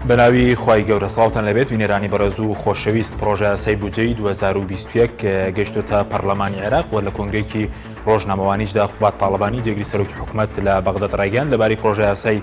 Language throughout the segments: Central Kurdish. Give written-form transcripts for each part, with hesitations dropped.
بەناوی خوای گەورە سڵاوتان لەبێت بینەرانی بەڕێز و خۆشەویست پڕۆژەیاسای بودجەی 2021 گەشتۆتە پەرلەمانی عێراق و لە کۆنگرەیەکی ڕۆژنامەوانیشدا قوباد تاڵەبانی جێگری سەرۆکی حکومەت لە بەغداد ڕایگەیاند لەبارەی پڕۆژەیاسای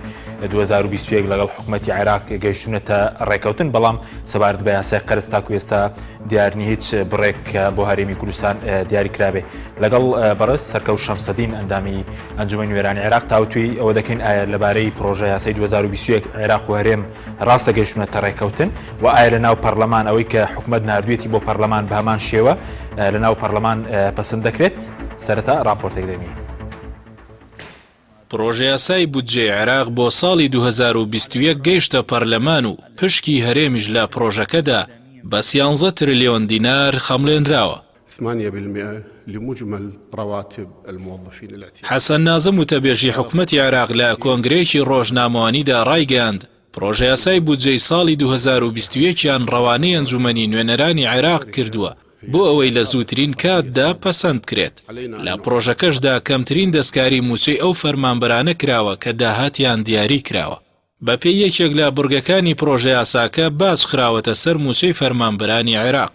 2021 لەگەڵ حکومەتی عێراق گەیشتونەتە ڕێکەوتن بەڵام سەبارەت بە یاسای قەرز تاکو ئێستا دیار نییە هیچ بڕێک کە بۆ هەرێمی کوردستان دیاری کرابێ لەگەڵ بەڕێز سەرکەوت شەمسەدین ئەندامی ئەنجومەنی نوێنەرانی عێراق تاوتوێی ئەوە دەکەین ئایا لەبارەی پڕۆژە یاسای 2021 عێراق و هەرێم ڕاستە گەیشتونەتە ڕێککەوتن و ئایا لە ناو پەرلەمان ئەوەی کە حکومەت ناردوێتی بۆ پەرلەمان بە هەمان شێوە لە ناو پەرلەمان پەسند دەکرێت؟ سەرەتا ڕاپۆرتێک دەبینین. پڕۆژەیاسای بودجەی عێراق بۆ ساڵی 2021 گەیشتە پەرلەمان و پشکی هەرێمیش لە پڕۆژەکەدا بە سیانزە ترلیۆن دینار خەمڵێنراوە. حەسەن نازم وتەبێژی حکومەتی عێراق لە کۆنگرەیەکی ڕۆژنامەوانیدا ڕایگەیاند، پڕۆژەیاسای بودجەی ساڵی 2021 یان ڕەوانەی ئەنجومەنی نوێنەرانی عێراق کردووە بۆ ئەوەی لە زووترین کاتدا پەسەند بکرێت، لە پڕۆژەکەشدا کەمترین دەستکاری مووچەی ئەو فەرمانبەرانە کراوە کە داهاتیان دیاری کراوە. بەپێی یەکێک لە بڕگەکانی پڕۆژەیاساکە باج خراوەتە سەر مووچەی فەرمانبەرانی عێراق.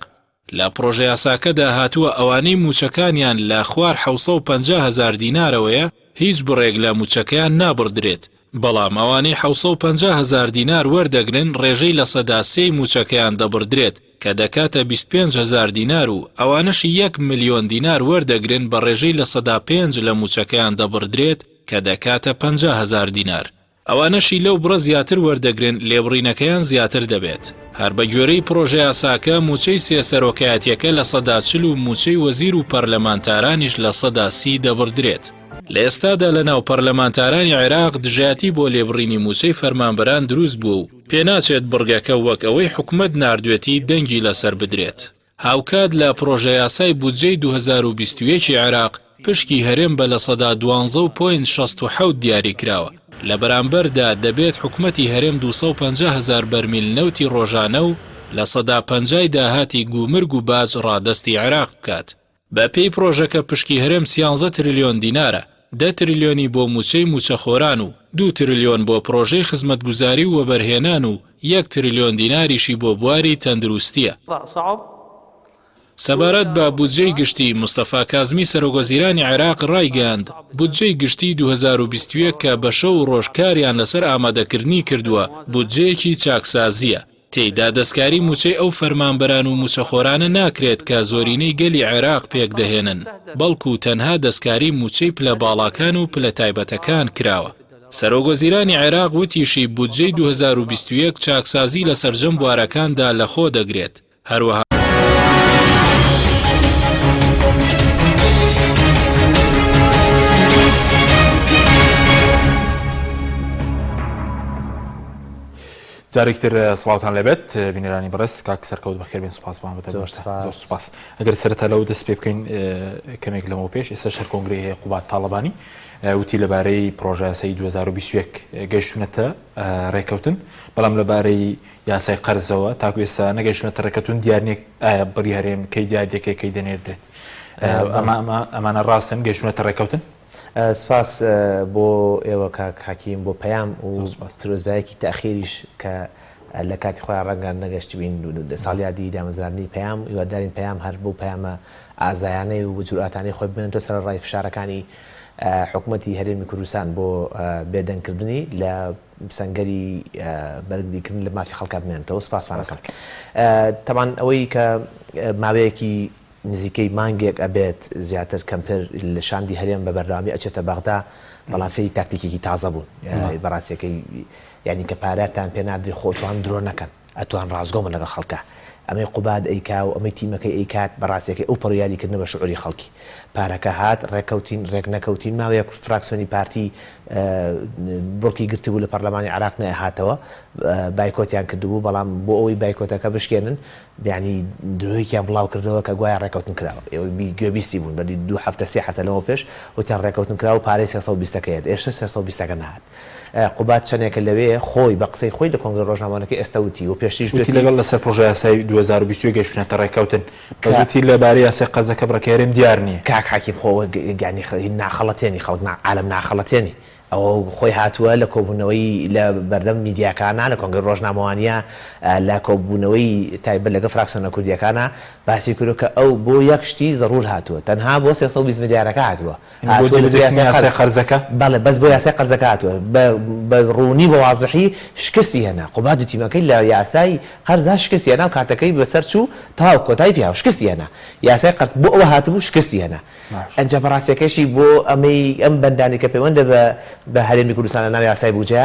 لە پڕۆژەیاساکەدا هاتووە ئەوانەی مووچەکانیان لە خوار 750 هەزار دینارەوەیە هیچ بڕێک لە مووچەکەیان نابڕدرێت، بەڵام ئەوانەی 750 هەزار دینار وەردەگرن ڕێژەی لەسەدا سێی مووچەکەیان دەبڕدرێت کە دەکاتە 25 هەزار دینار و ئەوانەشی یەک ملیۆن دینار وەردەگرن بە ڕێژەی 5% لە مووچەکەیان دەبڕدرێت کە دەکاتە 50 هەزار دینار. ئەوانەشی لەو بڕە زیاتر وەردەگرن لێبڕینەکەیان زیاتر دەبێت. هەر بەگوێرەی پڕۆژەیاساکە مووچەی سێ سەرۆکایەتیەکە 40% و مووچەی وەزیر و پەرلەمانتارانیش 30% دەبڕدرێت. لە ئێستادا لەناو پەرلەمانتارانی عێراق دژایەتی بۆ لێبڕینی مووچەی فەرمانبەران دروست بووە و پێناچێت بڕگەکە وەک ئەوەی حکومەت ناردوێتی دەنگی لەسەر بدرێت. هاوکات لە پڕۆژەیاسای بودجەی 2021 ی عێراق پشکی هەرێم بە لەسەدا دوانزە و point 67 دیاریکراوە، لە بەرامبەردا دەبێت حکومەتی هەرێم 250 هەزار بەرمیل نەوتی ڕۆژانە و لەسەدا پەنجای داهاتی گومرگ و باج ڕادەستی عێراق بکات. بەپێی پڕۆژەکە پشکی هەرێم سیانزە ترلیۆن دینارە، دە ترلیۆنی بۆ مووچەی مووچەخۆران و دوو ترلیۆن بۆ پڕۆژەی خزمەتگوزاری و وەبەرهێنان و یەک ترلیۆن دیناریشی بۆ بواری تەندروستییە. سەبارەت بە بودجەی گشتی، مستەفا کازمی سەرۆکوەزیرانی عێراق ڕایگەیاند، بودجەی گشتیی 2021 کە بە شەو و ڕۆژ کاریان لەسەر ئامادەکردنی کردووە، بودجەیەکی چاکسازییە، تێیدا دەستکاری مووچەی ئەو فەرمانبەران و مووچەخۆرانە ناکرێت کە زۆرینەی گەلی عێراق پێکدەهێنن، بەڵکو تەنها دەستکاری مووچەی پلە باڵاکان و پلە تایبەتەکان کراوە. سەرۆکوەزیرانی عێراق وتیشی، بودجەی 2021 چاکسازی لە سەرجەم بوارەکاندا لەخۆ دەگرێت، هەروەها. جارێکی تر سڵاوتان لێبێت بینەرانی بەڕێز کاک سەرکەوت بەخێربێن سوپاس بۆ ئامادەبوونتان. زۆر سوپاس. زۆر سوپاس. ئەگەر سەرەتا لەوە دەست پێ بکەین کەمێک لەمەو پێش ئێستاش هەر کۆنگرەی هەیە قوباد تاڵەبانی وتی لەبارەی پڕۆژەیاسای 2021 گەیشتوونەتە ڕێکەوتن بەڵام لەبارەی یاسای قەرزەوە تاکو ئێستا نەگەیشتوونەتە ڕێکەوتن دیار نییە ئایا بڕی هەرێم کەی دیار دەکرێت کەی دەنێردرێت ئەمە ئەمە ئەمانە ڕاستن گەیشتوونەتە ڕێکەوتن؟ سپاس بۆ ئێوە کاک حەکیم بۆ پەیام و پیرۆزبایەکی تەئخیریش کە لە کاتی خۆیان ڕەنگە نەگەشتبین ساڵیادی دامەزراندنی پەیام هیوادارین پەیام هەر بەو پەیامە ئازایانەی و جورئاتانەی خۆی بمێنێتەوە سەرەڕای فشارەکانی حکومەتی هەرێمی کوردستان بۆ بێدەنگکردنی لە سەنگەری بەرگریکردن لە مافی خەڵکا بمێنێتەوە سپاستان ئەکەم تەبعەن ئەوەی کە ماوەیەکی نزیکەی مانگێک ئەبێت زیاتر کەمتر لە شاندی هەرێم بە بەردەوامی ئەچێتە بەغدا، بەڵام فێری تاکتیکێکی تازە بوون بەڕاستیەکەی یانی کە پارەتان پێ نادرێ خۆ ئەتوان درۆ نەکەن ئەتوان ڕاستگۆ بن لەگەڵ خەڵکا ئەمەی قوباد ئەیکا و ئەمەی تیمەکەی ئەیکات بەڕاستیەکەی ئەو پەڕی یاری کردنە بە شعوری خەڵکی پارەکە هات ڕێکەوتین ڕێک نەکەوتین ماوەیەک فراکسیۆنی پارتی بڵکی گرتبوو لە پەرلەمانی عێراق نەئەهاتەوە بایکۆتیان کردبوو بەڵام بۆ ئەوەی بایکۆتەکە بشکێنن یانی درۆیەکیان بڵاو کردەوە کە گوایە ڕێکەوتن کراوە. ئێوە گوێبیستی بوون بەری دوو هەفتە سێ هەفتە لەمەو پێش وتیان ڕێکەوتن کراوە و پارەی 320 ەکە یەت. ئێشتر 320 ەکە نەهات. قوباد چەنێکە لەوێیە خۆی بە قسەی خۆی لە کۆنگرە ڕۆژنامەوانەکەی ئێستا وتی و پێشتریش وتی وتی لەگەڵ لەسەر پڕۆژەیاسای 2021 گەیشتوونەتە ڕێککەوتن. کە بەس وتی لەبارەی یاسای قەرزەکە بڕەکەی هەرێم دیار نییە. کاک حەکیم خۆ ئەوە یانی ناخەڵەتێنی خەڵک نا عالەم ناخەڵەتێنی. ئەوە خۆی هاتووە لە کۆبوونەوەی لە بەردەم میدیاکانا، لە کۆنگرەی ڕۆژنامەوانییە، لە کۆبوونەوەی تایبەت لەگەڵ فراکسیۆنە کوردییەکانا باسی کردووە کە ئەو بۆ یەک شتی زەروور هاتووە، تەنها بۆ 320 ملیارەکە هاتووە. یانی بۆ جێبەجێکردنی یاسای قەرزەکە؟ بەڵێ بەس بۆ یاسای قەرزەکە هاتووە. بە بە ڕوونی بە وازحی شکستی هێنا. قوباد و تیمەکەی لە یاسای قەرزا شکستی هێنا و کاتەکەی بەسەر چوو تەواو کۆتایی پێ هاو شکستی هێنا. یاسای قەرز بۆ ئەوە هاتبوو شکستی هێنا. ئەنجا بەڕاستیەکەشی بۆ ئەمەی ئەم بەندانەی کە پەیوەندە بە بە هەرێمی کوردستان لە ناو یاسای بوجە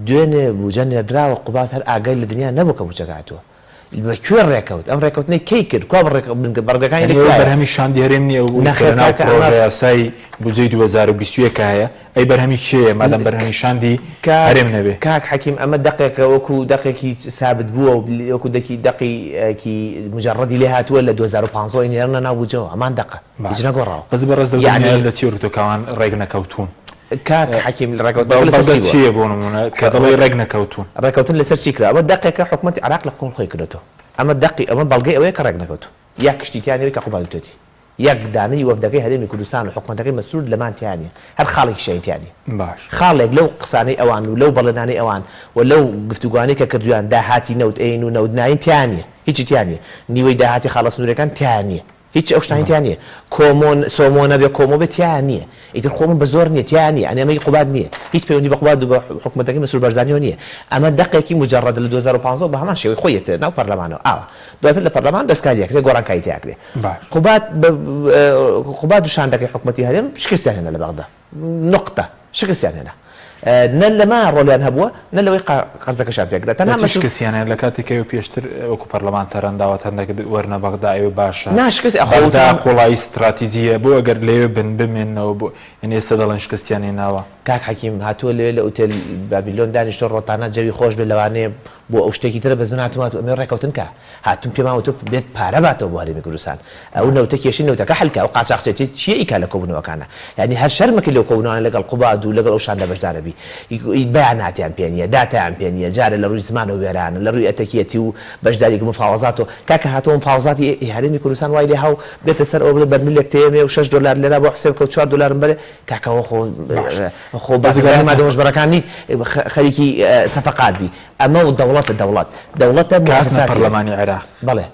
دوێنێ بوجە نێردراوە قوباد هەر ئاگای لە دنیا نەبوو کە بوجەکە هاتووە بە کوێ ڕێکەوت ئەم ڕێکەوتنەی کەی کرد کوا بەڕگەکانی لە کوێیە؟ بەرهەمی شاندی هەرێم نییە و نەخێر لەناو کاکە ئەمە پڕۆژە یاسای بودجەی 2021 هەیە ئەی بەرهەمی کێیە مادام بەرهەمی شاندی کاک هەرێم نەبێ؟ کاک حەکیم ئەمە دەقێکە وەکو دەقێکی سابت بووە و وەکو دەکی دەقێکی مجەڕەدی لێ هاتووە لە 2015 ەوە ئەینێرنە ناو بودجەوە هەمان دەقە هیچ باشە نەگۆڕاوە بەس بەڕێز لەو یەعنی دنیایە لە چی وەرگرتووە کە ئەوان ڕێک نەکەوتوون؟ کاک حەکیم ڕێکەوتنەکە لەسەر بەڵگە چی بووە؟ چییە بۆ نموونە کە دەڵێی ڕێک نەکەوتوون؟ ڕێکەوتن لەسەر چی کرا؟ ئەمە دەقێکە حکومەتی عێراق لە قۆڵ خۆی کردۆتەوە ئەمە دەقی ئەمە بەڵگەی ئەوەیە کە ڕێک نەکەوتوون یەک شتی تیا نییە کە قوباد وتوێتی یەک دانەی وەفدەکەی هەرێمی کوردستان و حکومەتەکەی مەسرور لەمان تیا نییە هەر خاڵێکیشیان تیا نییە باش. خاڵێک لەو قسانەی ئەوان و لەو بەڵێنانەی ئەوان و لەو گفتوگۆانەی کە کردویان داهاتی نەوت ئەین و نەوت ناین تیا نییە هیچی تیا نییە نیوەی داهاتی خاڵە سنوورەکان تیا نییە هیچ ئەو شتانەی تیا نییە کۆمۆ سۆمۆ نەبێ کۆمۆ بێ تیا نییە ئیتر خۆ ئەمە بە زۆر نییە تیا نییە یانی ئەمە هی قوباد نییە هیچ پەیوەندی بە قوباد و بە حکومەتەکەی مەسرور بارزانیەوە نییە ئەمە دەقێکی موجەڕەدە لە 2015 بە هەمان شێوەی خۆی یەتە ناو پەرلەمانەوە ئاوا دواتر لە پەرلەمان دەستکاری ئەکرێ گۆڕانکاری تیا ئەکرێ باش. قوباد بە قوباد و شاندەکەی حکومەتی هەرێم شکستیان هێنا لە بەغدا نوقتە شکستیان هێنا نە لەمە ڕۆلیان هەبووە نە لەوەی قەرزەکەشیان پێکرا تەنها بۆچی شکستیان هێنا لە کاتێک ئێوە پێشتر وەکو پەرلەمانتاران داواتان دەکرد وەرنە بەغدا ئێوە باشە نا شکست ئەخۆ بەغدا قوڵایی ستراتیجیە بۆ ئەگەر لەوێ بن بمێننەوە بۆ یانی ئێستا دەڵێن شکستیان هێناوە. کاک حەکیم هاتووە لەوێ لە ئوتێل بابیلۆن دانیشتوە ڕۆتانا جەوی خۆش بێت لەوانەیە بۆ ئەو شتێکی ترە بەس من هاتووم هاتووم ئەمەوێ ڕێکەوتن کا هاتوون پێمان وتووە بێت پارە باتەوە بۆ هەرێمی کوردستان ئەو نەوتە کێشەی نەوتەکە حل کە ئەو قاچاخچێتیە چیە ئیکا لە کۆبونەوەکانا یانی هەر شەرمەکەی لەو کۆبونەوانە لەگەڵ قوباد و لەگەڵ ئەو شاندە بەشدارەبی بەیاناتیان پێ نیە داتایان پێ نیە جارێ لە ڕووی زمانەوە وێرانە لە ڕووی ئەتەکیەتی و بەشداری مفاوەزات و کاکە هاتووە مفاوەزاتی هەرێمی کوردستان وای لێ هاو بێتە سەر ئەوە بڵێ بەرمیلێک تێیەمێ و شەش دۆلار لێرا بۆ حسێب کە و چوار دۆلارم بەرێ کاکە ئەوە خۆ خۆ بازرگانی مادە هۆشبەرەکان نیت خەریکی سەفەقات بی ئەمە و دەوڵەتە دەوڵەت دەوڵەتە کە هاتنە موئەسەساتی هەیە پەرلەمانی عێراق بەڵێ.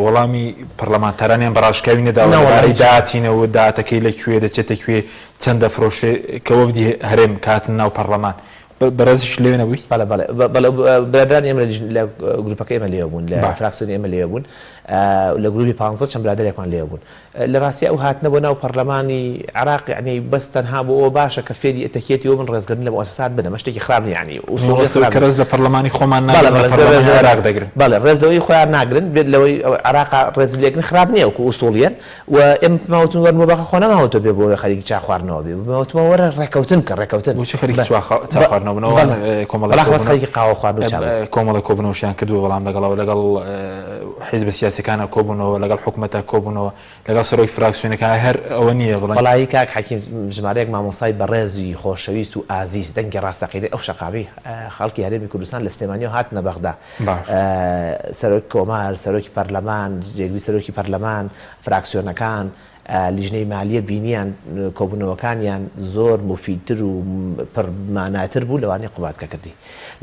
وەڵامی پەرلەمانتارانیان بە ڕاشکاوی نەداوە نەوەڵا لەبارەی هیچ. داهاتی نەوت، داهاتەکەی لە کوێ دەچێتە کوێ، چەند دەفرۆشرێ، کە وەفدی هەرێم کە هاتنە ناو پەرلەمان بەڕێزیش لەوێ نەبووی؟ بەڵێ بەڵێ بەڵێ برادەرانی ئێمە لە گروپەکەی ئێمە لەوێ بوون، لە باش. فراکسیۆنی ئێمە لەوێ بوون، لە گروپی پانزە چەند برادەرێکمان لەوێ بوون. لە ڕاستیا ئەو هاتنە بۆ ناو پەرلەمانی عێراق یەعنی بەس تەنها بۆ ئەوە باشە کە فێری ئەتەکیەتی ئەوە بن ڕێزگرتن لە موئەسەسات بن ئەمە شتێکی خراپ نیە یەعنی ئوسوڵی مەبەست خراپ کە نیە ڕێز لە پەرلەمانی خۆمان بەڵێ ناگرن لە بەڵێ پەرلەمانی ڕێز عێراق دەگرن. بەڵێ ڕێز لەوەی خۆیان ناگرن بێت لەوەی عێراقا ڕێز لێگرن خراپ نیە وەکو ئوسوڵیەن و ئێمە پێمان وتون وەرن بۆ بەغا خۆ نەماوەتەوە بێ بۆ خەریکی چا خواردنەوە بێ پێمان وتوە وەرە ڕێکەوتن بکە ڕێکەوتن بۆچی خەریکی بە چا بە خواردنەوە بن بەڵێ ئەوان کۆمەڵێک بەڵا خۆ بەس کۆبوونەوە خەریکی قاوە خواردن و چا بوون. کۆمەڵێک کۆبوونەوەشیان کردووە بەڵام لەگەڵ لەگەڵ حیزبە سیاسیەکانا کۆبوونەوە لەگەڵ حکومەتا کۆبوونەوە لەگەڵ سەرۆکی فراکسیۆنەکە هەر ئەوە نییە بڵێن. وەڵایی کاک حەکیم ژمارەیەک مامۆستای بەڕێزی خۆشەویست و ئازیز دەنگی ڕاستەقینەی ئەو شەقامی خەڵکی هەرێمی کوردستان لە سلێمانیەوە هاتنە بەغدا باش. سەرۆک کۆمار سەرۆکی پەرلەمان جێگری سەرۆکی پەرلەمان فراکسیۆنەکان لیژنەی مالیە بینیان کۆبونەوەکانیان زۆر موفیدتر و پر ماناتر بوو لەوانەی قوباد کە کردی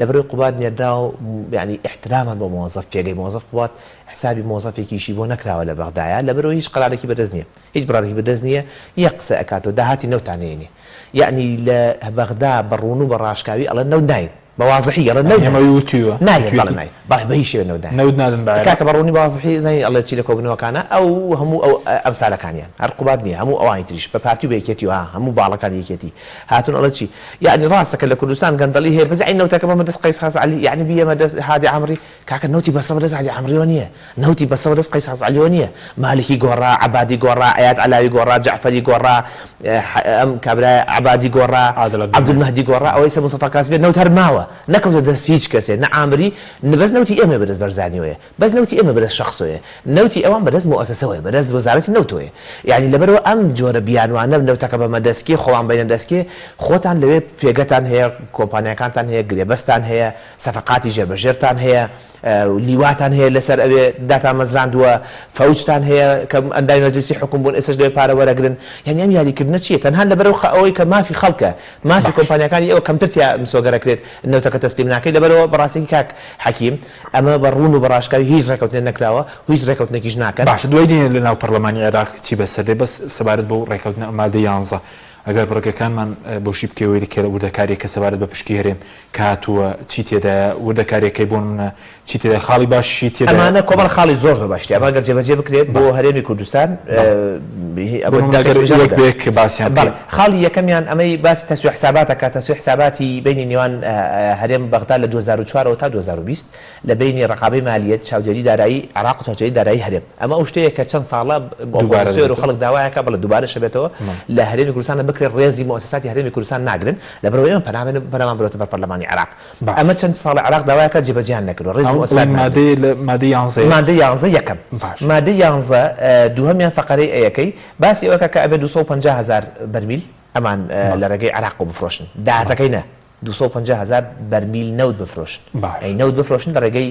لەبەرئەوەی قوباد نێردراوە یانی ئیحترامان بۆ مۆزەف پێگەی مۆزەف قوباد حسابی مۆزەفێکیشی بۆ نەکراوە لە بەغدایە لەبەرئەوەی هیچ قەرارێکی بەدەست نیە هیچ بڕارێکی بەدەست نیە یەک قسە ئەکاتەوە داهاتی نەوتان نەیەنێ یەعنی لە بەغدا بە ڕوون و بە ڕاشکاوی ئەڵێن نەوت ناین بە وازحی ئەڵێن نەوت یانی ناین ئەمە وتویوە ناین بەڵێ وتویەتی ناین بەڵێ بە هیچ شێوەیەک نەوت ناین نەوت نادەن بە عێراق کاکە بە ڕوونی بە وازحی زانی ئەڵێ چی لە کۆبوونەوەکانا ئەو هەموو ئەو ئەمسالەکانیان هەر قوباد نیە هەموو ئەوانی تریش بە پارتی و بە یەکێتی و ها هەموو باڵەکانی یەکێتی هاتوون ئەڵێ چی یەعنی ڕاستە کە لە کوردستان گەندەڵی هەیە بەس یەعنی نەوتەکە بەمە دەست قەیس خەزعەلی یەعنی بیەمە دەست هادی عامری کاکە نەوتی بەسرە بەدەست عەلی عامریەوە نیە نەوتی بەسرە بەدەست قەیس خەزعەلیەوە نیە مالکی گۆڕا عەبادی گۆڕا ئەیاد عەلاوی گۆڕا جەعفەری گۆڕا ئەم کابرایە عەبادی گۆڕا عادل عەبدولمەهدی. عەبدولمەهدی گۆڕا ئەوەی سە مستەفا کازمیە نەوت هەر ماوە. نەکەوتە دەست هیچ کەسێ نە عامری نە بەس نەوتی ئێمە بەدەست بەرزانیەوەیە بەس نەوتی ئێمە بەدەست شەخسۆیە نەوتی ئەوان بەدەست موئەسەسەوەیە بەدەست وەزارەتی نەوتۆیە یانی لەبەرئەوە ئەم جۆرە بیانوانە نەوتەکە بەمە دەست کێ خۆمان بەینە دەست کێ خۆتان لەوێ پێگەتان هەیە کۆمپانیاکانتان هەیە گرێبەستان هەیە سەفەقاتی ژێربەژێرتان هەیە لیواتان هەیە لەسەر ئەوێ داتانمەزراندووە، فەوجتان هەیە کە ئەندامی مەجلیسی حوکم بوون ئێستەش لەوێ پارە وەرەگرن، یانی ئەم یاریکردنە چییە؟ تەنها لەبەر ئەوەی کە مافی خەڵکە، مافی باش. کۆمپانیاکانی ئێوە کەمتر تیا مسۆگەرەکرێت نەوتەکە تەسلیم ناکەی، لەبەرئەوە بەڕاستیی کاک حەکیم ئەمە بە ڕوون و بە ڕاشکاوی هیچ ڕێکەوتنێک نەکراوە و هیچ ڕێکەوتنێکیش ناکەن. باشە دوای دێنە لەناو پەرلەمانی عێراق چی بەسەر دێ؟ بەس سەبارەت بەو ڕێکەوتنە مادەی یانزە ئەگەر بڕگەکانمان بۆ شی بکەی کە وردەکاریەکە سەبارەت بە پشکی هەرێم کە هاتووە چی تێدایە وردەکاریەکەی بۆ نمونە چی تێدایە خاڵی باشیشی تێدایە. ئەمانە کۆمەڵە خاڵی زۆر زۆر باشی تێدایە ئەمە گەر جێبەجێ بکرێت بۆ هەرێمی کوردستان بۆ نمونە گەر یەک بە یەک باسیان بکەین. بەڵێ خاڵی یەکەمیان ئەمەی باسی تەسویە حسابات ئەکات تەسویە حساباتی بەینی نێوان هەرێم بەغدا لە 2004 ەوە تا 2020 لە بەینی ڕەقابەی مالیەت، چاودێری دارایی عێراق و چاودێری دارایی هەرێم. ئەمە ئەو شتەیە کە چەند ساڵە دووبارە ئۆپۆزسیۆن و دەبێتەوە. خەڵک داوایەکا، بەڵێ دووبارەش ئەبێتەوە، لە هەرێمی کوردستاندا بکرێت ڕێزی موئەسەساتی هەرێمی کوردستان ناگرن، لەبەرئەوەی ئێمە پەنا بێنە پەنامان برۆتە بەر پەرلەمانی عێراق. باش. ئەمە چەند ساڵە عێراق داوایەکا جێبەجێیان نەکردوە، ڕێزی ئەو موئەسەسات ناگرن. مادەیە لە مادەی یانزەیە؟ مادەی یانزە یەکەم. باش. مادەی یانزە دووهەمیان فەقەرەی ئەیەکەی باسی ئەوەکا کە ئەبێ 250 هەزار بەرمیل ئەمان لە ڕێگەی عێراقەوە بفرۆشن، داهاتەکەی نا. 250 هەزار بەرمیل نەوت بفرۆشن باش. یانی نەوت بفرۆشن لە ڕێگەی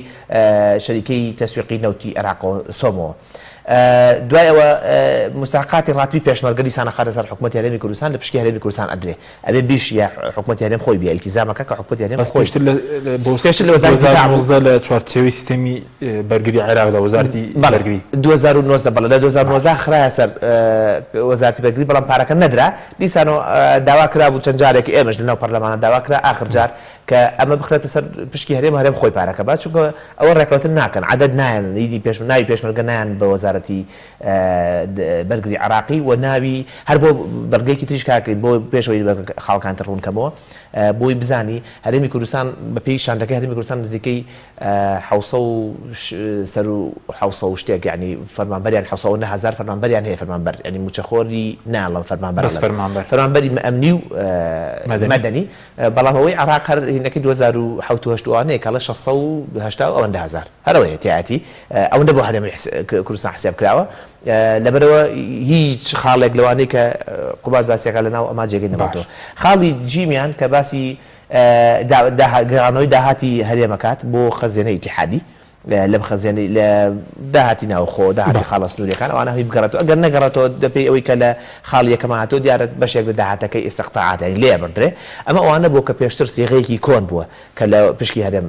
شەریکەی تەسویقی نەوتی عێراقەوە سۆمەوە. دوای ئەوە موستەحەقاتی ڕاتبی پێشمەرگە دیسان ئەخاتە سەر حکومەتی هەرێمی کوردستان لە پشکی هەرێمی کوردستان ئەدرێ ئەبێ بیش یا حکومەتی هەرێم خۆی بیا ئیلتیزامەکە کە حکومەتی هەرێم بەس خۆی پێشتر لە بۆ پێشتر لە وەزارەتی دیفاع بوو. 2019 لە چوارچێوەی سیستەمی بەرگری عێراقدا وەزارەتی بەڵێ بەرگری. 2019 بەڵێ لە 2019 خرایە سەر وەزارەتی بەرگری بەڵام پارەکە نەدرا دیسانەوە داوا کرابوو چەند جارێک ئێمەش لەناو پەرلەمانە داوا کرا ئاخر جار کە ئەمە بخرێتە سەر پشکی هەرێم و هەرێم خۆی پارەکە بات چونکە ئەوە ڕێکەوتن ناکەن عەدەد نایەن ئیدی پێش ناوی پێشمەرگە نایەن بە وەزارەتی بەرگری عێراقی و ناوی هەر بۆ بەڵگەیەکی تریش کاک بۆ پێشەوەی خاڵەکانی تر ڕوون کەمەوە بۆی بزانی هەرێمی کوردستان بەپێی شاندەکەی هەرێمی کوردستان نزیکەی حەوسە و سەرو حەوسە و شتێک یانی فەرمانبەریان حەوسە و نە هەزار فەرمانبەریان هەیە فەرمانبەر یانی موچەخۆری ناڵم فەرمانبەر بەس فەرمانبەر فەرمانبەری ئەمنی و مەدەنی مەدەنی بەڵام ئەوەی عێراق هەر هینەکەی 2007 و هەشت و ئەوانەیە کە ئەڵێ 680 و ئەوەندە هەزار هەر ئەوەیە تیایەتی ئەوەندە بۆ هەرێمی کوردستان حسێب کراوە لەبەرئەوە هیچ خاڵێک لەوانەی کە قوباد باسیەکە لەناو ئەما جێگەی باش نەماوەتەوە خاڵی جیمیان کە باسی گەڕانەوەی داهاتی هەرێم ئەکات بۆ خەزێنەی ئیتیحادی لەم خەزێنەی لە داهاتی ناوخۆ داهاتی خاڵە سنووریەکان ئەوانە هەمووی بگەڕێتەوە ئەگەر نەگەڕێتەوە دەپێی ئەوەی کە لە خاڵی یەکەما هاتووە دیارە بەشێک لە داهاتەکەی ئیستقتاعات یانی لێ ئەبڕدرێ ئەمە ئەوانە بووە کە پێشتر سیغەیەکی کۆن بووە کە لە پشکی هەرێم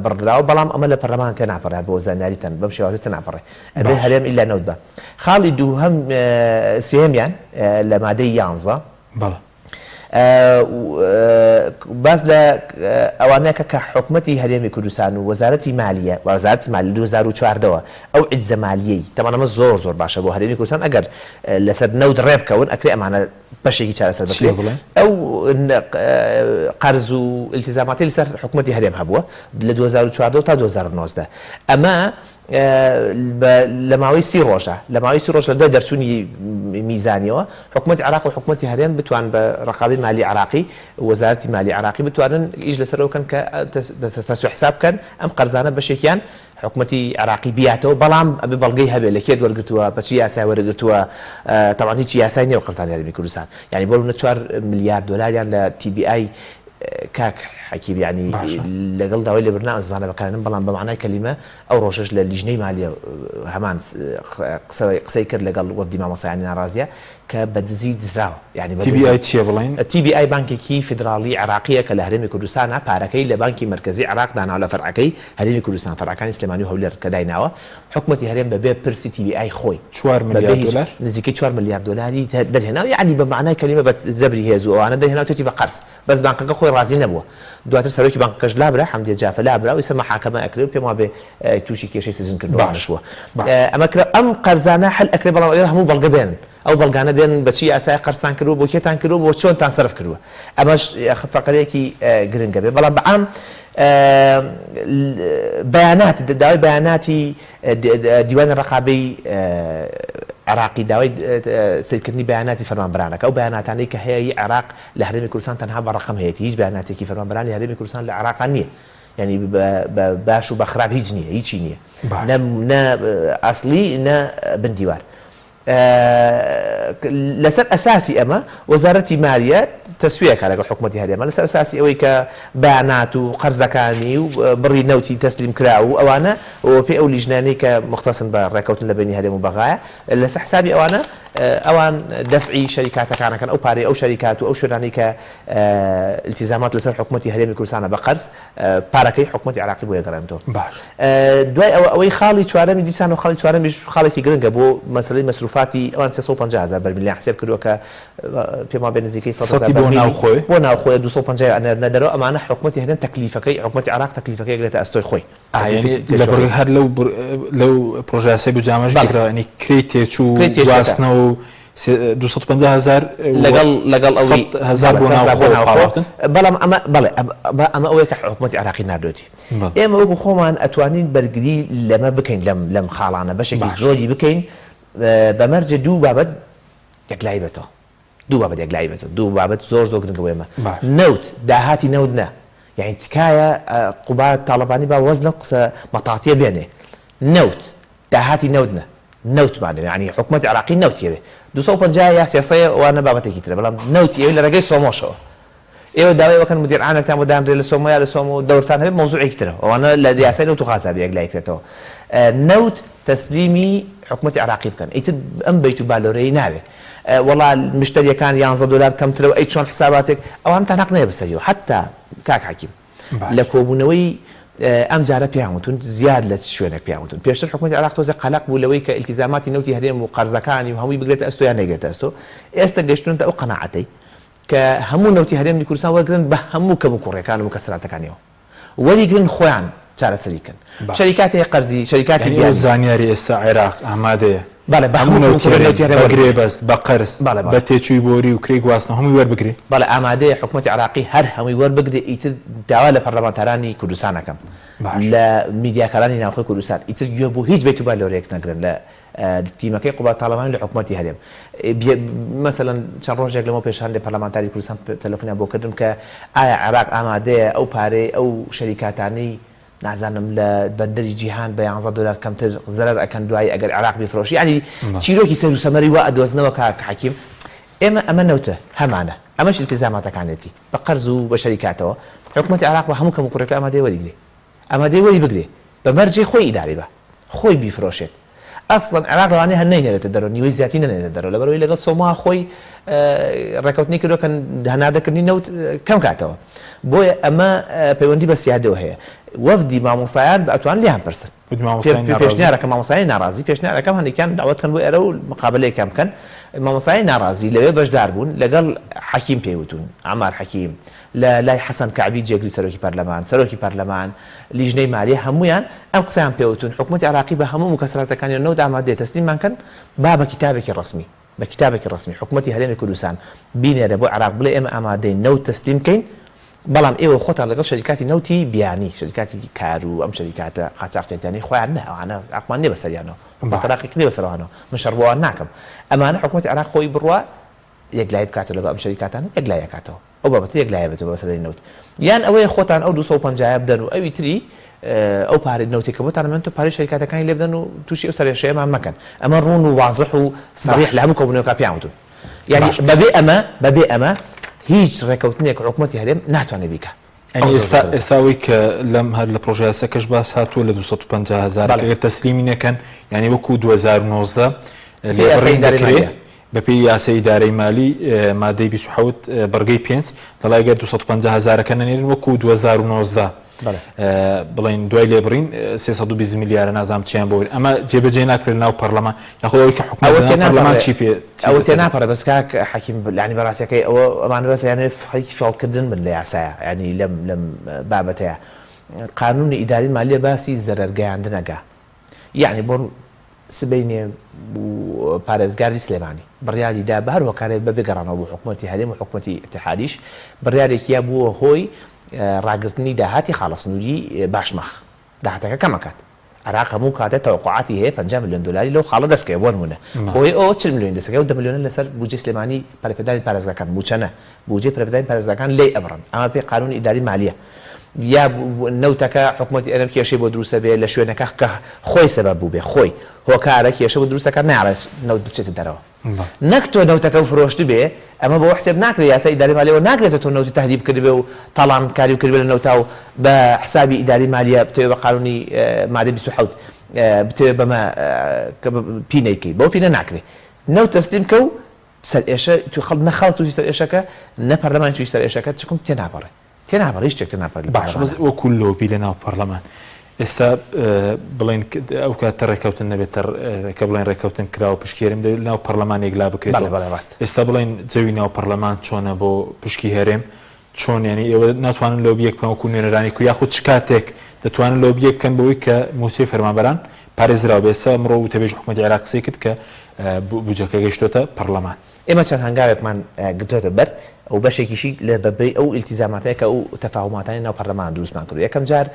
بڕدراوە بەڵام ئەمە لە پەرلەمان تێناپەڕێ هەر بۆ زانیاریتان بەم شێوازە تێناپەڕێ ئەبێ باش. هەرێم ئیلا نەوت بە خاڵی دووهەم سێیەمیان لە مادەی یانزە بەڵێ. باس لە ئەوانە کە کە حکومەتی هەرێمی کوردستان و وەزارەتی مالیە وەزارەتی مالی لە 2014 ەوە ئەو عجزە مالیەی تەبعەن ئەمە زۆر زۆر باشە بۆ هەرێمی کوردستان ئەگەر لەسەر نەوت ڕێ بکەون ئەکرێ ئەمانە بەشێکی چارەسەر چیە بکرێ بڵێن؟ ئەو قەرز و ئیلتیزاماتی لەسەر حکومەتی هەرێم هەبووە لە 2014 تا 2019 ئەمە لە ماوەی سی ڕۆژە لە ماوەی سی ڕۆژ لە دوای دەرچوونی میزانیەوە حکومەتی عێراق و حکومەتی هەرێم بتوان بە ڕەقابەی مالی عێراقی وەزارەتی مالی عێراقی بتوانن ئیش لەسەر ئەوە بکەن کە تەسویە حساب بکەن ئەم قەرزانە بەشێکیان حکومەتی عێراقی بیاتەوە بەڵام ئەبێ بەڵگەی هەبێ لە کێت وەرگرتووە بە چی یاسای وەرگرتووە تەبعەن هیچ یاسای نییە قەرزانی هەرێمی کوردستان یانی بۆ نمونە چوار ملیار دۆلاریان لە تی بی ئای کاک حەکیم یانی باشە. لەگەڵ داوای لێبوردن ئەم زمانە بەکارێنم بەڵام بە مەعنای کەلیمە ئەو ڕۆژەش لە لیژنەی مالیە هەمان قسەی قسەی کرد لەگەڵ وەفدی مامۆستایانی ناڕازیە کە بە دزی دزراوە یانی بە تی بی دزی. ئای چیە بڵێین؟ تی بی ئای بانکێکی فیدراڵی عێراقیە کە لە هەرێمی کوردستانە پارەکەی لە بانکی مەرکەزی عێراق داناوە لە فەرعەکەی هەرێمی کوردستان فەرعەکانی سلێمانی و هەولێر کە دایناوە حکومەتی هەرێم بە بێ پرسی تی بی ئای خۆی چوار بە بێ ملیار هیچ دۆلار؟ نزیکەی چوار ملیار دۆلاری دەرهێناوە یانی بە مەعنای کەلیمە بە زەبری هێز و ئەوانە دەرهێناوتێتی بە قەرز بەس بانقەکە خۆی ڕازی نەبووە دواتر سەرۆکی بانقەکەش لابرا حەمدیە جافە لابرا و ئیستا مەحاکەمە ئەکرێ و پێم وابێ تووشی کێشەی سجن کردن و باش ئەوانەش بووە باش. ئەمە کرا ئەم قەرزانە حەل ئەکرێ بەڵام ئەوێ هەموو بەڵگە بێنن ئەو بەڵگانە بێنن بە چی یاسایەک قەرزتان کردووە بۆ کێتان کردووە بۆ چۆنتان سەرف کردووە ئەمەش فەقەرەیەکی گرنگە بێ بەڵام بە عام بەیانات داوای بەیاناتی دیوانی ڕەقابەی. عێراقی داوای سەیرکردنی بەیاناتی فەرمانبەرانەکە، ئەو بەیاناتانەی کە هەیە ی عێراق لە هەرێمی کوردستان تەنها بە ڕەقەم هەیەتی، هیچ بەیاناتێکی فەرمانبەرانی هەرێمی کوردستان لە عێراقا نییە، یانی بە باش و بە خراپ هیچ نییە، هیچی نییە، نە نە ئەسڵی نە بن دیوار. لەسەر ئەساسی ئەمە وەزارەتی مالیە تەسویە ئەکات لەگەڵ حکومەتی هەرێمە لەسەر ئەساسی ئەوەی کە بەیانات و قەرزەکانی و بڕی نەوتی تەسلیم کراو و ئەوانە و پێی ئەو لیژنانەی کە موختەسن بە ڕێکەوتن لە بەینی هەرێم و بەغایە لەسەر حسابی ئەوانە ئەوان دەفعی شەریکاتەکان ئەکەن ئەو پارەی ئەو شەریکات و ئەو شوێنانەی کە ئیلتیزامات لەسەر حکومەتی هەرێمی کوردستانە بە قەرز پارەکەی حکومەتی عێراقی بۆ ئەگەڕێنێتەوە. باش. دوای ئەوە ئەوەی خاڵی چوارەمی دیسان و خاڵی چوارەمیش خاڵێکی گرنگە بۆ مەسەلەی مەسروفاتی ئەوان 350 هەزار بەرمیلیان حسێب کردووە کە پێم وابێ نزیکەی 100 هەزار سەتی بۆ بەرمیلی ناوخۆی. بۆ ناوخۆیە 250 ئەنێرنە دەرەوە ئەمانە حکومەتی هەرێم تەکلیفەکەی حکومەتی عێراق تەکلیفەکەی ئەگرێتە ئەستۆی خۆی. ئا تەکلیفی یانی لە بڕ تێچووەکەی. هەر لەو بڕ لەو پڕۆژەیاسای بودجامەش بەڵێ. گیرا یانی کرێی تێچوو کرێی تێچووەکە. گواستنەوە و 250 هەزار و لەگەڵ لەگەڵ ئەوەی 100 هەزار بەڵێ بۆ 100 هەزار بۆ ناوخۆ ناوخۆ پاڵاوتن. بەڵام ئەمە بەڵێ ئەمە ئەوەیە کە حکومەتی عێراقی ناردوێتی. بەڵێ. ئێمە وەکو خۆمان ئەتوانین بەرگری لەمە بکەین لەم لەم خاڵانە بەشێکی باش. زۆری بکەین بە مەرجێ دوو بابەت یەکلایی بێتەوە. دوو بابەت یەکلایی بێتەوە دوو بابەت زۆر زۆر گرنگە بۆ ئێمە باش. نەوت داهاتی نەوت نا یانی تکایە قوباد تاڵەبانی با وەز لەم قسە مەتاتیە بێنێ نەوت داهاتی نەوت نا نەوتمان دەوێ یانی حکومەتی عێراقی نەوتی ئەوێ 250 یا 300 ئەوانە بابەتێکی ترە بەڵام نەوتی ئەوێ لە ڕێگەی سۆمۆشەوە ئێوە داوای ئەوە کەن مدیر عامێکتان بۆ دانرێ لە سۆمۆ یا لە سۆمۆ دەورتان هەبێ مەوزوعێکی ترە ئەوانە لە یاسای نەوت و غازا بێ یەکلایی کرێتەوە نەوت تەسلیمی حکومەتی عێراقی بکەن ئیتر ئەم بەیت و بالۆرەی ناوێ وەڵا مشتەریەکان یانزە دۆلار کەمترە و ئەی چۆن حساباتێک ئەوانتان هەق نیە بەسەریەوە حەتا کاک حەکیم لە کۆبوونەوەی ئەم جارە پێیان وتون زیاد لە شوێنێک پێیان وتون پێشتر حکومەتی عێراق تۆزێ قەلەق بوو لەوەی کە ئیلتیزاماتی نەوتی هەرێم و قەرزەکانی و هەمووی بگرێتە ئەستۆ یان نەیگرێتە ئەستۆ ئێستا گەشتونەتە ئەو قەناعەتەی کە هەموو نەوتی هەرێمی کوردستان وەرگرن بە هەموو کەموکوڕیەکان و مکەسەراتەکانیەوە وەریگرن خۆیان چارەسەری کەن شەریکات هەیە قەرزی شەریکاتی یانی ئەو زانیاری ئێستا عێراق ئامادەیە بەڵێ بە هەموو هەموو نەوتی نەوتی هەرێم هەرێم بە وەربگرێ گرێبەست بە قەرز بەڵێ بە بەڵێ تێچووی بۆری و کرێی گواستنەوە هەمووی وەربگرێ؟ بەڵێ ئامادەیە حکومەتی عێراقی هەر هەمووی وەربگرێ ئیتر داوا لە پەرلەمانتارانی کوردستان ئەکەم باش. لە میدیاکارانی ناوخۆی کوردستان ئیتر گوێ بۆ هیچ بەیت و بالۆرەیەک نەگرن لە تیمەکەی قوباد تاڵەبانی لە حکومەتی هەرێم مەسەلەن چەند ڕۆژێک لەمەو پێش هەندێک پەرلەمانتاری کوردستان تەلەفۆنیان بۆ کردم کە ئایا عێراق ئامادەیە ئەو پارەی ئەو شەریکاتانەی نازانم لە بەندەری جیهان بە یانزە دۆلار کەمتر زەرەر ئەکەن دوایی ئەگەر عێراق بیفرۆشی یانی چیرۆکی سەیر و سەمەری وا ئەدۆزنەوە کاک حەکیم ئێمە ئەمە نەوتە هەمانە ئەمەش ئیلتیزاماتەکانێتی بە قەرز و بە شەریکاتەوە حکومەتی عێراق بە هەموو کەموکوڕیەکە ئامادەیە وەریگرێ ئامادەیە وەری بگرێ بە مەرجێ خۆی ئیدارەی با خۆی بیفرۆشێت ئەسڵەن عێراق لەوانەیە هەر نەینێرێتە دەرەوە نیوەی زیاتری نەنێرێتە دەرەوە لەبەرئەوەی لەگەڵ سۆما خۆی ڕێکەوتنی کردوە کە هەناردەکردنی نەوت کەم کاتەوە بۆیە ئەمە پەیوەندی بە سیادەوە هەیە وەفدی مامۆستایان ئەتوان لێیان پرسن پێشنیارەکە مامۆستایانی ناڕازی پێشنیارەکەم هەندێکیان داوەت کەن بۆ ئێرە و مقابلەیەکیان بکەن مامۆستایانی ناڕازی لەوێ بەشدار بوون لەگەڵ حەکیم پێی وتون عەمار حەکیم لە لای حەسەن کەعبی جێگری سەرۆکی پەرلەمان، سەرۆکی پەرلەمان، لیژنەی مالیە هەموویان ئەم قسەیان پێ وتوون، حکومەتی عێراقی بە هەموو موکەسەراتەکانیەوە نەوت ئامادەیە تەسلیممان کەن، با بە کیتابێکی ڕەسمی، بە کیتابێکی ڕەسمی حکومەتی هەرێمی کوردستان بینێرێ بۆ عێراق بڵێ ئێمە ئامادەین نەوت تەسلیم کەین، بەڵام ئێوە خۆتان لەگەڵ شەریکاتی نەوتی بیانی، شەریکاتی کار و ئەم شەریکاتە قاچاخچێتیانەی خۆیان نا، ئەوانە عەقمان نیە بەسەریانەوە، حکومەتی عێراقی نیە بەسەر ئەوانەوە، من شەڕ بۆ ئەوان ناکەم، ئەمانە حکومەتی عێراق خۆی بڕوا یەکلایی بکاتەوە لەگەڵ ئەم شەریکاتانە یەکلایی ئەکاتەوە ئەو بابەتە یەکلایە بێتەوە بە مەسەلەی نەوت یان ئەوەیە خۆتان ئەو 250 بدەن و ئەوی تری ئەو پارەی نەوتێک کە بۆتان ئەمێنێتەوە پارەی شەریکاتەکانی لێ بدەن و تووشی ئەو سەرێشەیەمان مەکەن ئەمە ڕوون و وازح و سەریح لە هەموو کۆبوونەوەکە پێیان وتون یعنی بەبێ ئەمە بەبێ ئەمە هیچ ڕێکەوتنێک حکومەتی هەرێم ناتوانێت بیکا یانی ئێستا ئێستا ئەوەی کە لەم هەر لە پرۆژە یاساکەش باس هاتووە لە 250 هەزار ئەگەر تەسلیمی نەکەن یانی وەکو 2019 لێبڕین دەکرێ بەپێی یاسای ئیدارەی مالی مادەی 27 بڕگەی 5 دەڵێ ئەگەر 250 هەزارەکە نەنێرن وەکو 2019 بڵێن دوای لێبڕین 320 ملیارە نازانم چیان بۆ ئەمە جێبەجێ ناکرێت ناو پەرلەمان یاخود ئەوەی کە حکومەت پەرلەمان چی پێ ئەوە تێناپەڕێ بەس کاک حەکیم یانی بەڕاستەکەی ئەوە ئەمانە بەس یانێ خەریکی فێڵکردن بن لە یاسایە یانی لەم لەم بابەتەیە قانونی ئیداری مالیە باسی زەرەر گەیاندن ئەگا یعنی بۆ سبەینێ پارێزگاری سلێمانی بڕیاری دا بە هەر هۆکارێک بەبێ گەڕانەوە بۆ حکوومەتی هەرێم و حکوومەتی ئیتحادیش بڕیارێکیە بووە هۆی ڕاگرتنی داهاتی خاڵە سنووری باشماخ داهاتەکە کەم ئەکات. عێراق هەموو کاتێ تەوەقوعاتی هەیە 50 ملیۆن دۆلاری لەو خاڵە دەست کەوێ بۆ نموونە بۆیە ئەوە 40 ملیۆنی دەست کەوێ ئەو دە ملیۆنە لەسەر بودجەی سلێمانی پەرەپێدانی پارێزگاکان مووچە نە بودجەی پەرەپێدانی پارێزگاکان لێی ئەبڕن ئەمە پێی قانونی ئیداری مالیە یا نەوتەکە حکومەتی هەرێم کێشەی بۆ دروستە بێ لە شوێنەکە کە خۆی سەبەب بووبێ خۆی هۆکارە کێشە بۆ دروستەکە نایەڵێت نەوت بچێتە دەرەوە نەک تۆ نەوتەکەو فرۆشتبێ ئەمە بەوە حسێب ناکرێ یاسای ئیداری مالیەوە ناکرێتە تۆ نەوتی تەهریب کردبێ و تاڵان کاریو کردبێ لە نەوتا و بە حسابی ئیداری مالیە بتەوێ بە قانونی مادەی 27 بتەوێ بەمە پینەی کەی بەوە پینە ناکرێ نەوت تەسلیم کە و سەرئێشە تو خەڵک نە خەڵک تووشی سەرئێشەکە نە پەرلەمان تووشی سەرئێشەکە چکم تێناپەڕێ تێناپەڕێ هیچ شتێک تێناپەڕێ لە باشە بەس پەرلەمانە. وەکو لۆبی لە ناو پەرلەمان ئێستا بڵێن ئەو کاتە ڕێککەوتن نەبێت کە بڵێن ڕێککەوتن کراوە پشکی هەرێم دەبێت لەناو پەرلەمان یەکلا بەڵێ بکرێتەوە بەڵێ ڕاستە. ئێستا بڵێن جەوی ناو پەرلەمان چۆنە بۆ پشکی هەرێم چۆن یانی ئێوە ناتوانن لۆبیەک بکەن وەکو نوێنەرانی کو یاخود چ کاتێک دەتوانن لۆبیەک بکەن بەوەی کە مووچەی فەرمانبەران پارێزراو بێت ئێستا ئەمڕۆ وتەبێژی حکومەتی عێراق قسەی کرد کە بودجەکە گەیشتۆتە پەرلەمان. ئێمە چەند هەنگاوێکمان گرتۆتە بەر و بەشێکیشی لە بەپێی ئەو ئیلتیزاماتەیە کە ئەو تەفاهوماتانەی ناو پەرلەمان دروستمان کردووە. یەکەم جار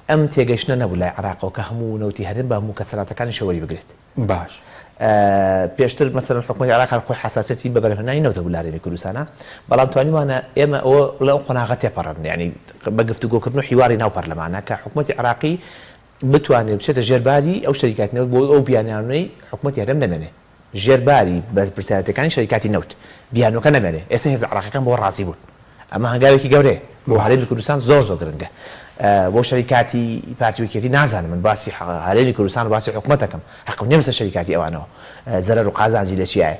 ئەم تێگەیشتنە نەبوو لای عێراقەوە کە هەموو نەوتی هەرێم بە هەموو کەسەراتەکانیشەوە وەریبگرێت. باش. پێشتر مەسەلەن حکومەتی عێراق هەر خۆی حەساسیەتی بە بەرهەمهێنانی نەوت هەبوو لە هەرێمی کوردستانا، بەڵام توانیوانە ئێمە ئەوە لەو قۆناغە تێپەڕێنن یانی بە گفتوگۆکردن و حیواری ناو پەرلەمانە کە حکومەتی عێراقی بتوانێت بچێتە ژێر باری ئەو شەریکاتی نەوت بۆ ئەو بیانانەی حکومەتی هەرێم نەمێنێ. ژێر باری بەرپرسیارێتیەکانی شەریکاتی نەوت بیانوەکە نەمێنێ، ئێستا هێزە عێراقیەکان بەوە ڕازی بوون، ئەمە هەنگاوێکی گەورەیە بۆ هەرێمی کوردستان زۆر زۆر گرنگە بۆ شەریکاتی پارتی و یەکێتی نازانم من باسی هەرێمی کوردستان و باسی حکومەت دەکەم حەقم نیە بەسەر شەریکاتی ئەوانەوە زەرەر و قازانجی لە چیایە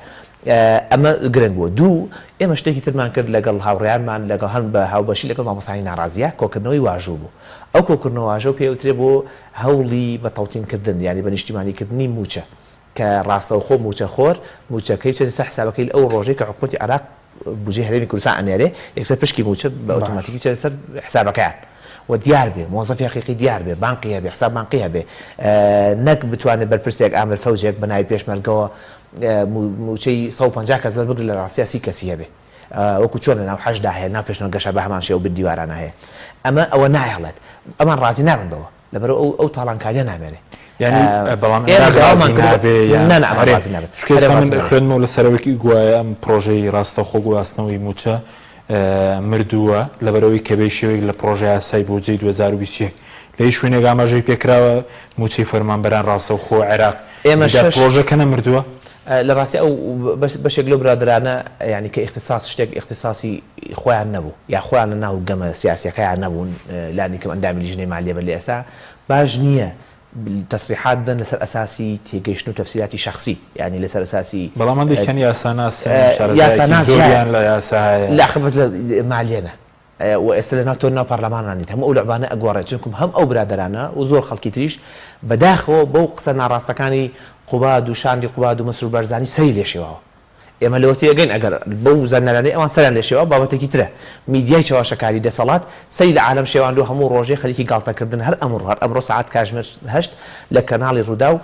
ئەمە گرنگ بووە دوو ئێمە شتێکی ترمان کرد لەگەڵ هاوڕێیانمان لەگەڵ هەم بە هاوبەشی لەگەڵ مامۆستایانی ناڕازیە کۆکردنەوەی واژوو بوو ئەو کۆکردنەوە واژۆ پێ وترێ بۆ هەوڵی بە تەوتین کردن یانی بە نیشتیمانی کردنی مووچە کە ڕاستەوخۆ مووچەخۆر مووچەکەی بچێتە سەر حسابەکەی ئەو ڕۆژەی کە حکومەتی عێراق بودجەی هەرێمی کوردستان ئەنێرێ یەکسەر پشکی مووچە بە ئۆتۆماتیکی بچێتە سەر حسابەکەیان و دیار بێ مۆزەفی حەقیقی دیار بێ بانقی هەبێ حساب بانقی هەبێ نەک بتوانێت بەرپرسێک ئامر فەوجێک بە ناوی پێشمەرگەوە مووچەی 150 کەس وەربگرێت لە ڕاستیا 30 کەسی هەبێ وەکو چۆن لە ناو حەشدا هەیە ناو پێشمەرگەشا بە هەمان شێوە بن دیوارانە هەیە ئەمە ئەوە نایەڵێت ئەمان ڕازی نابن بەوە لەبەرئەوە ئەو ئەو تاڵانکاریە نامێنێ. یانی بەڵام ئێمە عێراق داوامان ڕازی کردووە نابێ یان نا نا ئەمان هەرێ ڕازی نابن چونکە هەرێم ئێستا من ڕازی نابێ. خوێندمەوە لەسەر ئەوەی گوایە ئەم پڕۆژەی ڕاستەوخۆ گواستنەوەی مووچە مردووە لەبەرئەوەی کە بە شێوەیەک لە پڕۆژە یاسای بودجەی 2021 لە هیچ شوێنێک ئاماژەی پێکراوە مووچەی فەرمانبەران ڕاستەوخۆ عێراق ئێمە بدات شەش پڕۆژەکە نەمردووە؟ لە ڕاستی ئەو بەشێک لەو برادەرانە یانی کە ئیختیساس شتێک ئیختیساسی خۆیان نەبوو یا خۆیان لە ناو گەمە سیاسیەکەیان نەبوون لانی کەم ئەندامی لیژنەی مالیە بن لە ئێستا باش نییە تەسریحات بدەن لەسەر ئەساسی تێگەیشتن و تەفسیراتی شەخسی یانی لەسەر ئەساسی بەڵام هەندێکیان یاساناسن شارەزایەکی یاساناس زۆریان لە یاسا هەیە. لە ئاخر بەس لە مالیە نا و ئێستا لە ناو تۆ ناو پەرلەمانا نیت هەموو ئەو لعبانە ئەگۆڕێت چونکم هەم ئەو برادەرانە و زۆر خەڵکی تریش بەداخەوە بەو قسە ناڕاستەکانی قوباد و شاندی قوباد و مەسرور بارزانی سەری لێ شێواوە ئێمە لەوە تێگەین ئەگەر بەو زانیارانەی ئەوان سەریان لێ شێواوە بابەتێکی ترە میدیای چەواشەکاری دەسەڵات سەری لە عالەم شێواندوە هەموو ڕۆژێ خەریکی گاڵتەکردن هەر ئەمڕۆ هەر ئەمڕۆ سەعات کاژمێر هەشت لە کەناڵی ڕووداو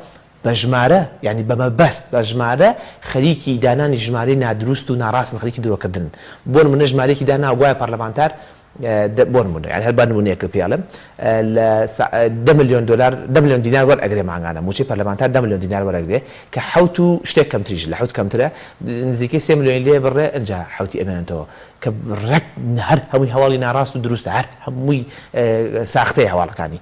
بە ژمارە یانی بە مەبەست بە ژمارە خەریکی دانانی ژمارەی نادروست و ناڕاستن خەریکی درۆکردنن بۆ نمونە ژمارەیەکی داناوە گوایە پەرلەمانتار بۆ نمونە یانی هەر بە نمونەیەک پێ ئەڵێم لە دە ملیۆن دۆلار دە ملیۆن دینار وەرئەگرێ مانگانە موچەی پەرلەمانتار دە ملیۆن دینار وەرئەگرێ کە حەوت و شتێک کەمتریش لە حەوت کەمترە نزیکەی سێ ملیۆنی لێ بڕێ ئنجا حەوتی ئەمێنێتەوە کە ڕێک هەر هەمووی هەواڵی ناڕاست و دروستە هەر هەمووی ساختەیە هەواڵەکانی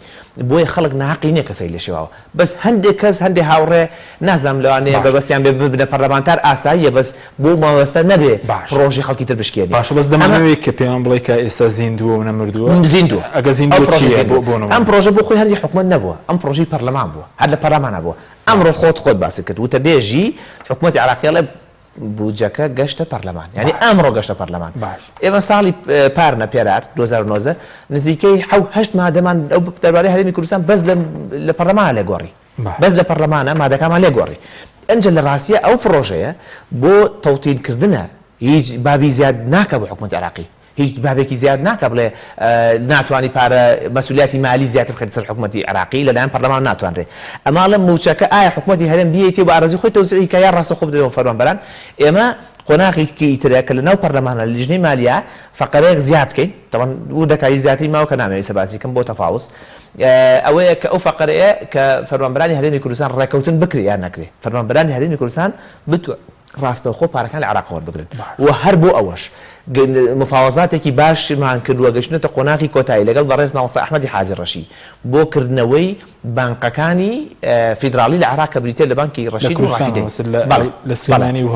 بۆیە خەڵک ناهەقی نییە کەسەی لێ شێواوە بەس هەندێک کەس هەندێ هاوڕێ نازانم لەوانەیە باشە. بەبەستیان بێ ببنە پەرلەمانتار ئاساییە بەس بۆ مەبەستە نەبێ باشە. پڕۆژەی خەڵکی تر بشکێنی باشە بەس ئەمە دەمانەوێ کە پێمان بڵێی کە ئێستا زیندووە و نەمردووە زیندووە ئەگەر ئەو زیندووە پڕۆژە چییە بۆ زیندووە بۆ ئەم نموونە؟ پڕۆژە بۆ خۆی هەر هی حکومەت نەبووە ئەم پڕۆژەی پەرلەمان بووە هەر لە پەرلەمانا بووە ئەمڕۆ خۆت خۆت باست کرد وتەبێژی حکومەتی عێراقی ئەڵێ بودجەکە گەشتە پەرلەمان یانی ئەمڕۆ گەشتە پەرلەمان ئێمە ساڵی پار نە پێرار 2019 نزیکەی حەو هەشت مادەمان ئەو دەربارەی هەرێمی کوردستان بەس لە پەرلەمانە لێ گۆڕی بەس لە پەرلەمانە مادەکانمان لێ گۆڕی ئەنجا لە ڕاستیە ئەو پڕۆژەیە بۆ تەوتینکردنە هیچ بابی زیاد ناکە بۆ حکومەتی عێراقی هیچ بابێکی زیاد ناکا بڵێ ناتوانی پارە مەسولیاتی مالی زیاتر بخەیتە سەر حکومەتی عێراقی لەلایەن پەرلەمان ناتوانرێ ئەمە ئەڵێم موچەکە ئایا حکومەتی هەرێم بیەیتێ و بە ئارەزوی خۆی تەوزیعی کا یا ڕاستەوخۆ بدرێ بە فەرمانبەران ئێمە. قۆناغێکی ترە کە لەناو پەرلەمانە لە لیژنەی مالیە فەقەرەیەک زیاد کەین تەبعەن وردەکاری زیاتری ماوە کە نامەوێت ئیستا باسی کەم بۆ تەفاوز ئەوەیە کە ئەو فەقەرەیە کە فەرمانبەرانی هەرێمی کوردستان ڕێکەوتن بکرێ یان نەکرێ فەرمانبەرانی هەرێمی کوردستان بتوانن ڕاستەوخۆ پارەکان لە عێراق وەربگرن و هەر بۆ ئەوەش مفاوەزاتێکی باشمان کردووە گەشتونەتە قۆناغی کۆتایی لەگەڵ بەڕێز مامۆستا ئەحمەدی حاجی ڕەشی بۆ کردنەوەی بانقەکانی فیدراڵی لە عێراق کە بریتیە لە بانکی ڕەشید و ڕافیدەین بەڵێ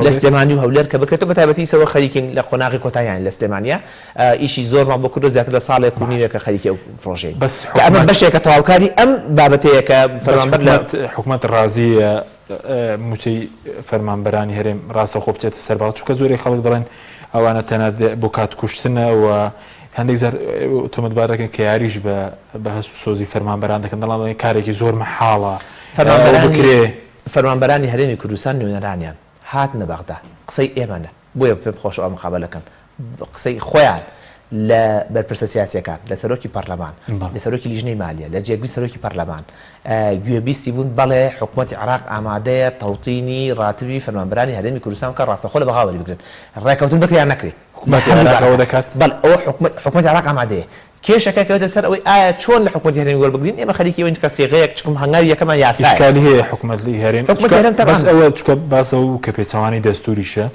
لە سلێمانی و هەولێر کە بکرێتەوە بە تایبەتی ئیسەوە خەریکین لە قۆناغی کۆتاییان لە سلێمانیە ئیشی زۆرمان بۆ کردووە زیاتر لە ساڵێک و نیوێکە خەریکی ئەو پرۆژەین بەس کە ئەمە بەشێکە تەواوکاری ئەم بابەتەیە کە فەرمانبەر لە حکومەت ڕازیە مووچەی فەرمانبەرانی هەرێم ڕاستەوخۆ بچێتە سەر باڵ چونکە زۆرێک خەڵک دەڵێن ئەوانە تەنها بۆ کات کوشتنە و هەندێک جار تۆمەتبار دەکەن کە یاریش بە بە هەست و سۆزی فەرمانبەران دەکەن دەڵێن کارێکی زۆر مەحاڵە فەرمانبەرانی بکرێ. فەرمانبەرانی هەرێمی کوردستان نوێنەرانیان هاتنە بەغدا قسەی ئێمە نە بۆیە پێم خۆشە ئەو مقابەلە کەن قسەی خۆیان لە بەرپرسە سیاسیەکان، لە سەرۆکی پەرلەمان، لە سەرۆکی لیژنەی مالیە، لە جێگری سەرۆکی پەرلەمان گوێبیستی بوون، بەڵێ حکومەتی عێراق ئامادەیە تەوتینی ڕاتبی فەرمانبەرانی هەرێمی کوردستان بکات ڕاستەوخۆ لە بەغا وەریبگرن، ڕێکەوتن بکرێ یان نەکرێ. حکومەتی عێراق ئەوە دەکات؟ بەڵێ ئەوە حکومەت حکومەتی عێراق ئامادەیە. کێشەکە کەوێتە سەر ئەوەی ئایا چۆن لە حکومەتی هەرێمی وەربگرین، ئێمە خەریکی ئەوەین کە سیغەیەک چونکە هەنگاوی یەکەمان یاسایە. ئیشکالی هەیە حکومەتی هەرێم حکومەتی هەرێم تەبعەن. بەس ئەوە چونکە باس ئەوە بوو کە پێچەوانەی دەستووریشە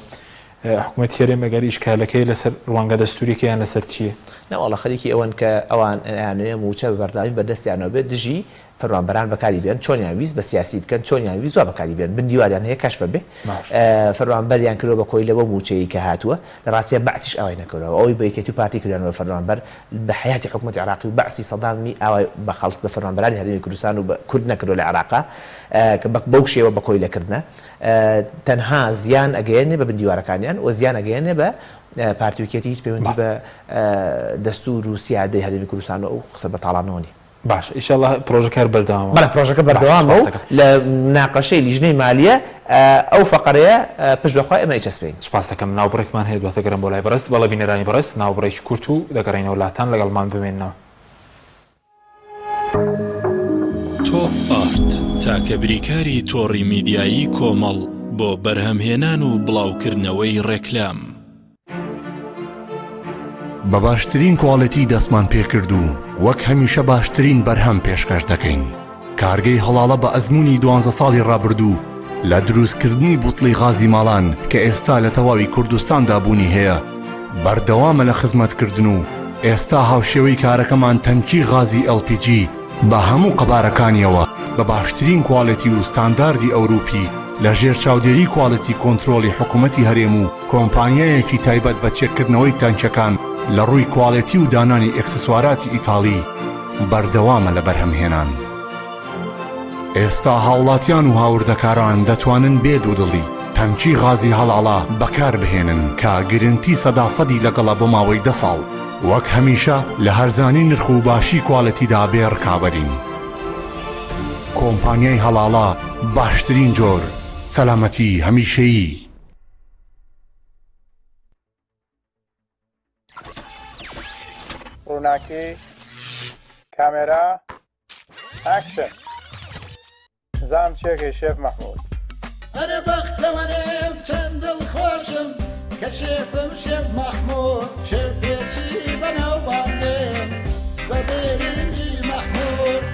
حکومەتی هەرێم ئەگەر ئیشکالەکەی لەسەر ڕوانگە دەستوریەکە یان لەسەر چییە؟ نەوەڵا خەریکی ئەوەن کە ئەوان ئەیانەوێ مووچە بە بەردەوامی بەدەستیانەوە بێت دژی فەرمانبەران بەکاری بێن چۆنیان ویست بە سیاسی بکەن چۆنیان ویست وا بەکاری بێن بن دیواریان هەیە کەشفە بێ فەرمانبەریان کردوە بە کۆیلە بەو مووچەیەی کە هاتووە لە ڕاستیا بەعسیش ئاوای نەکردوە ئەوەی بە یەکێتی و پارتی کردیان بە فەرمانبەر بە حەیاتی حکومەتی عێراقی و بەعسی سەدامی ئاوای بە خەڵک بە فەرمانبەرانی هەرێمی کوردستان و بە کورد نەکردوە لە عێراقا کە بەو شێوە بە کۆیلە کردنە تەنها زیان ئەگەیەنێ بە بندیوارەکانیان و زیان ئەگەیەنێ بە پارتی و یەکێتی هیچ پەیوەندی بە دەستور و سیادەی هەرێمی کوردستان و ئەو قسە بەتاڵانەوە نیە. باشە ئیشەڵا پرۆژەکە هەر بەردەوامە. بەڵێ پرۆژەکە بەردەوامە و لە مناقەشەی لیژنەی مالیە ئەو فەقەرەیە پشت بەخوا ئێمە ئەیچەسپێین. سوپاست دەکەم. ناوبڕێکمان هەیە دواتر گەڕێم بۆ لای بەڕێز. بەڵێ بینەرانی بەڕێز ناوبڕێکی کورت و دەگەڕێینەوە لاتان لەگەڵمان بمێننەوە. تۆپ ئارت تاکە بریکاری تۆڕی میدیایی کۆمەڵ بۆ بەرهەمهێنان و بڵاوکردنەوەی ڕێکلام. بە باشترین کواڵێتی دەستمان پێکرد و وەک هەمیشە باشترین بەرهەم پێشکەش دەکەین. کارگەی هەڵاڵە بە ئەزموونی دوانزە ساڵی ڕابردوو لە دروستکردنی بوتڵی غازی ماڵان کە ئێستا لە تەواوی کوردستاندا بوونی هەیە بەردەوامە لە خزمەتکردن و ئێستا هاوشێوەی کارەکەمان تەنکی غازی LPG بە هەموو قەبارەکانیەوە بە باشترین کواڵێتی و ستانداردی ئەوروپی لە ژێر چاودێری کواڵێتی کۆنترۆڵی حکومەتی هەرێم و کۆمپانیایەکی تایبەت بە چێککردنەوەی تانکیەکان لە ڕووی کواڵێتی و دانانی ئێکسسواراتی ئیتاڵی بەردەوامە لە بەرهەمهێنان. ئێستا هاوڵاتیان و هاوردەکاران دەتوانن بێ دوودڵی تەنکی غازی هەڵاڵە بەکاربهێنن کە گرنتی سەدا سەدی لەگەڵە بۆ ماوەی دە ساڵ، وەک هەمیشە لە هەرزانی نرخ و باشی کوالێتیدا بێ ڕکابەرین. کۆمپانیای هەڵاڵە باشترین جۆر، سەلامەتی هەمیشەیی. ڕووناکی، کامێرا، ئاکشن. زام چێکەی شێف مەحمود. ئەرێ بەختەوەرێم چەند دڵخۆشم کە شێفم شێف مەحمود شێفێکی بەناوبانگم بە برنجی مەحمود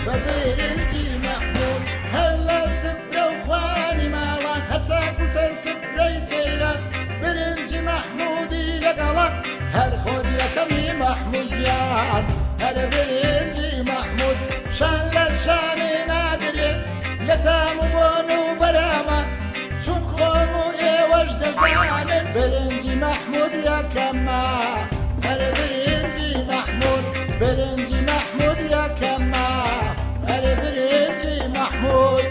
بە برنجی مەحمود هەر لە سفرە و خوانی ماڵان هەتاکو سەر سفرەی سەیران برنجی مەحمودی لەگەڵە هەر خۆت یەکەمی مەحمود گیان هەر برنجی مەحمود شان لە شانی نادرێ لە تام و بۆن و بەرامە چون خۆم و ئێوەش دەزانن برنجی مەحمود یەکەمە هەر برنجی مەحمود برنجی مەحمود یەکەمە هەر برنجی مەحمود.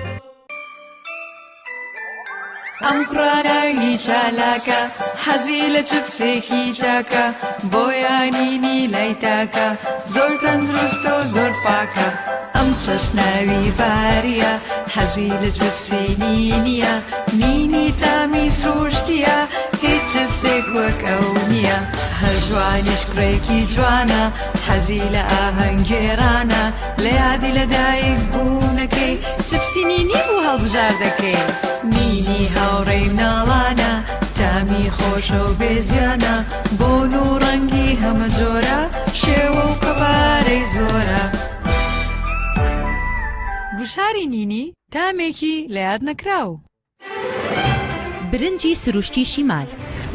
ئەم کوڕە ناوی چالاکە حەزی لە چپسێکی چاکە بۆیە نینی لای تاکە زۆر تەندروستە و زۆر پاکە ئەم چەش ناوی باریە حەزی لە چپسی نینیە نینی تامی سروشتیە هیچ چپسێک وەک ئەو نییە هەژوانیش کوڕێکی جوانە حەزی لە ئاهەنگگێڕانە لە یادی لە دایک بوونەکەی چپسی نینی بوو هەڵبژاردەکەی نینی هاوڕێی مناڵانە. تامی خۆشە و بێ زیانە، بۆن و ڕەنگی هەمە جۆرە، شێوە و قەبارەی زۆرە. گوشاری نینی تامێکی لە یاد نەکراو. برنجی سروشتی شیمال،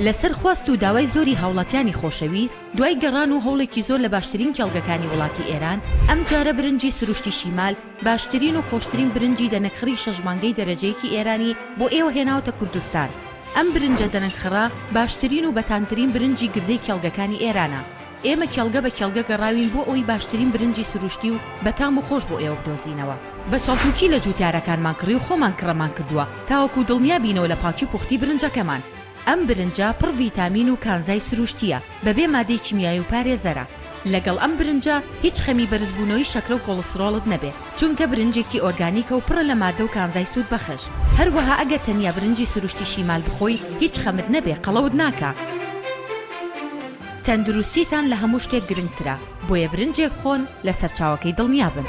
لەسەر خواست و داوای زۆری هاوڵاتیانی خۆشەویست، دوای گەڕان و هەوڵێکی زۆر لە باشترین کێڵگەکانی وڵاتی ئێران، ئەمجارە برنجی سروشتی شیمال باشترین و خۆشترین برنجی دەنەکخڕی شەش مانگەی دەرەجەیەکی ئێرانی بۆ ئێوە هێناوەتە کوردستان. ئەم برنجە دەنەکخڕە باشترین و بەتامترین برنجی گردەی کێڵگەکانی ئێرانە. ئێمە کێڵگە بە کێڵگە گەڕاوین بۆ ئەوەی باشترین برنجی سروشتی و بەتام و خۆش بۆ ئێوە بدۆزینەوە. بە چەڵتوکی لە جوتیارەکانمان کڕی و خۆمان کڕەمان کردووە تاوەکو دڵنیا بینەوە لە پاکی و پوختی برنجەکەمان. ئەم برنجە پڕ ڤیتامین و کانزای سروشتییە، بەبێ مادەی کیمیایی و پارێزەرە. لەگەڵ ئەم برنجە هیچ خەمی بەرزبوونەوەی شەکرە و کۆڵسترۆڵت نەبێ، چونکە برنجێکی ئۆرگانیکە و پڕە لە مادە و کانزای سوودبەخش. هەروەها ئەگەر تەنیا برنجی سروشتی شیمال بخۆی هیچ خەمت نەبێ قەڵەوت ناکا. تەندروستیتان لە هەموو شتێک گرنگترە، بۆیە برنجێک بخۆن لە سەرچاوەکەی دڵنیابن.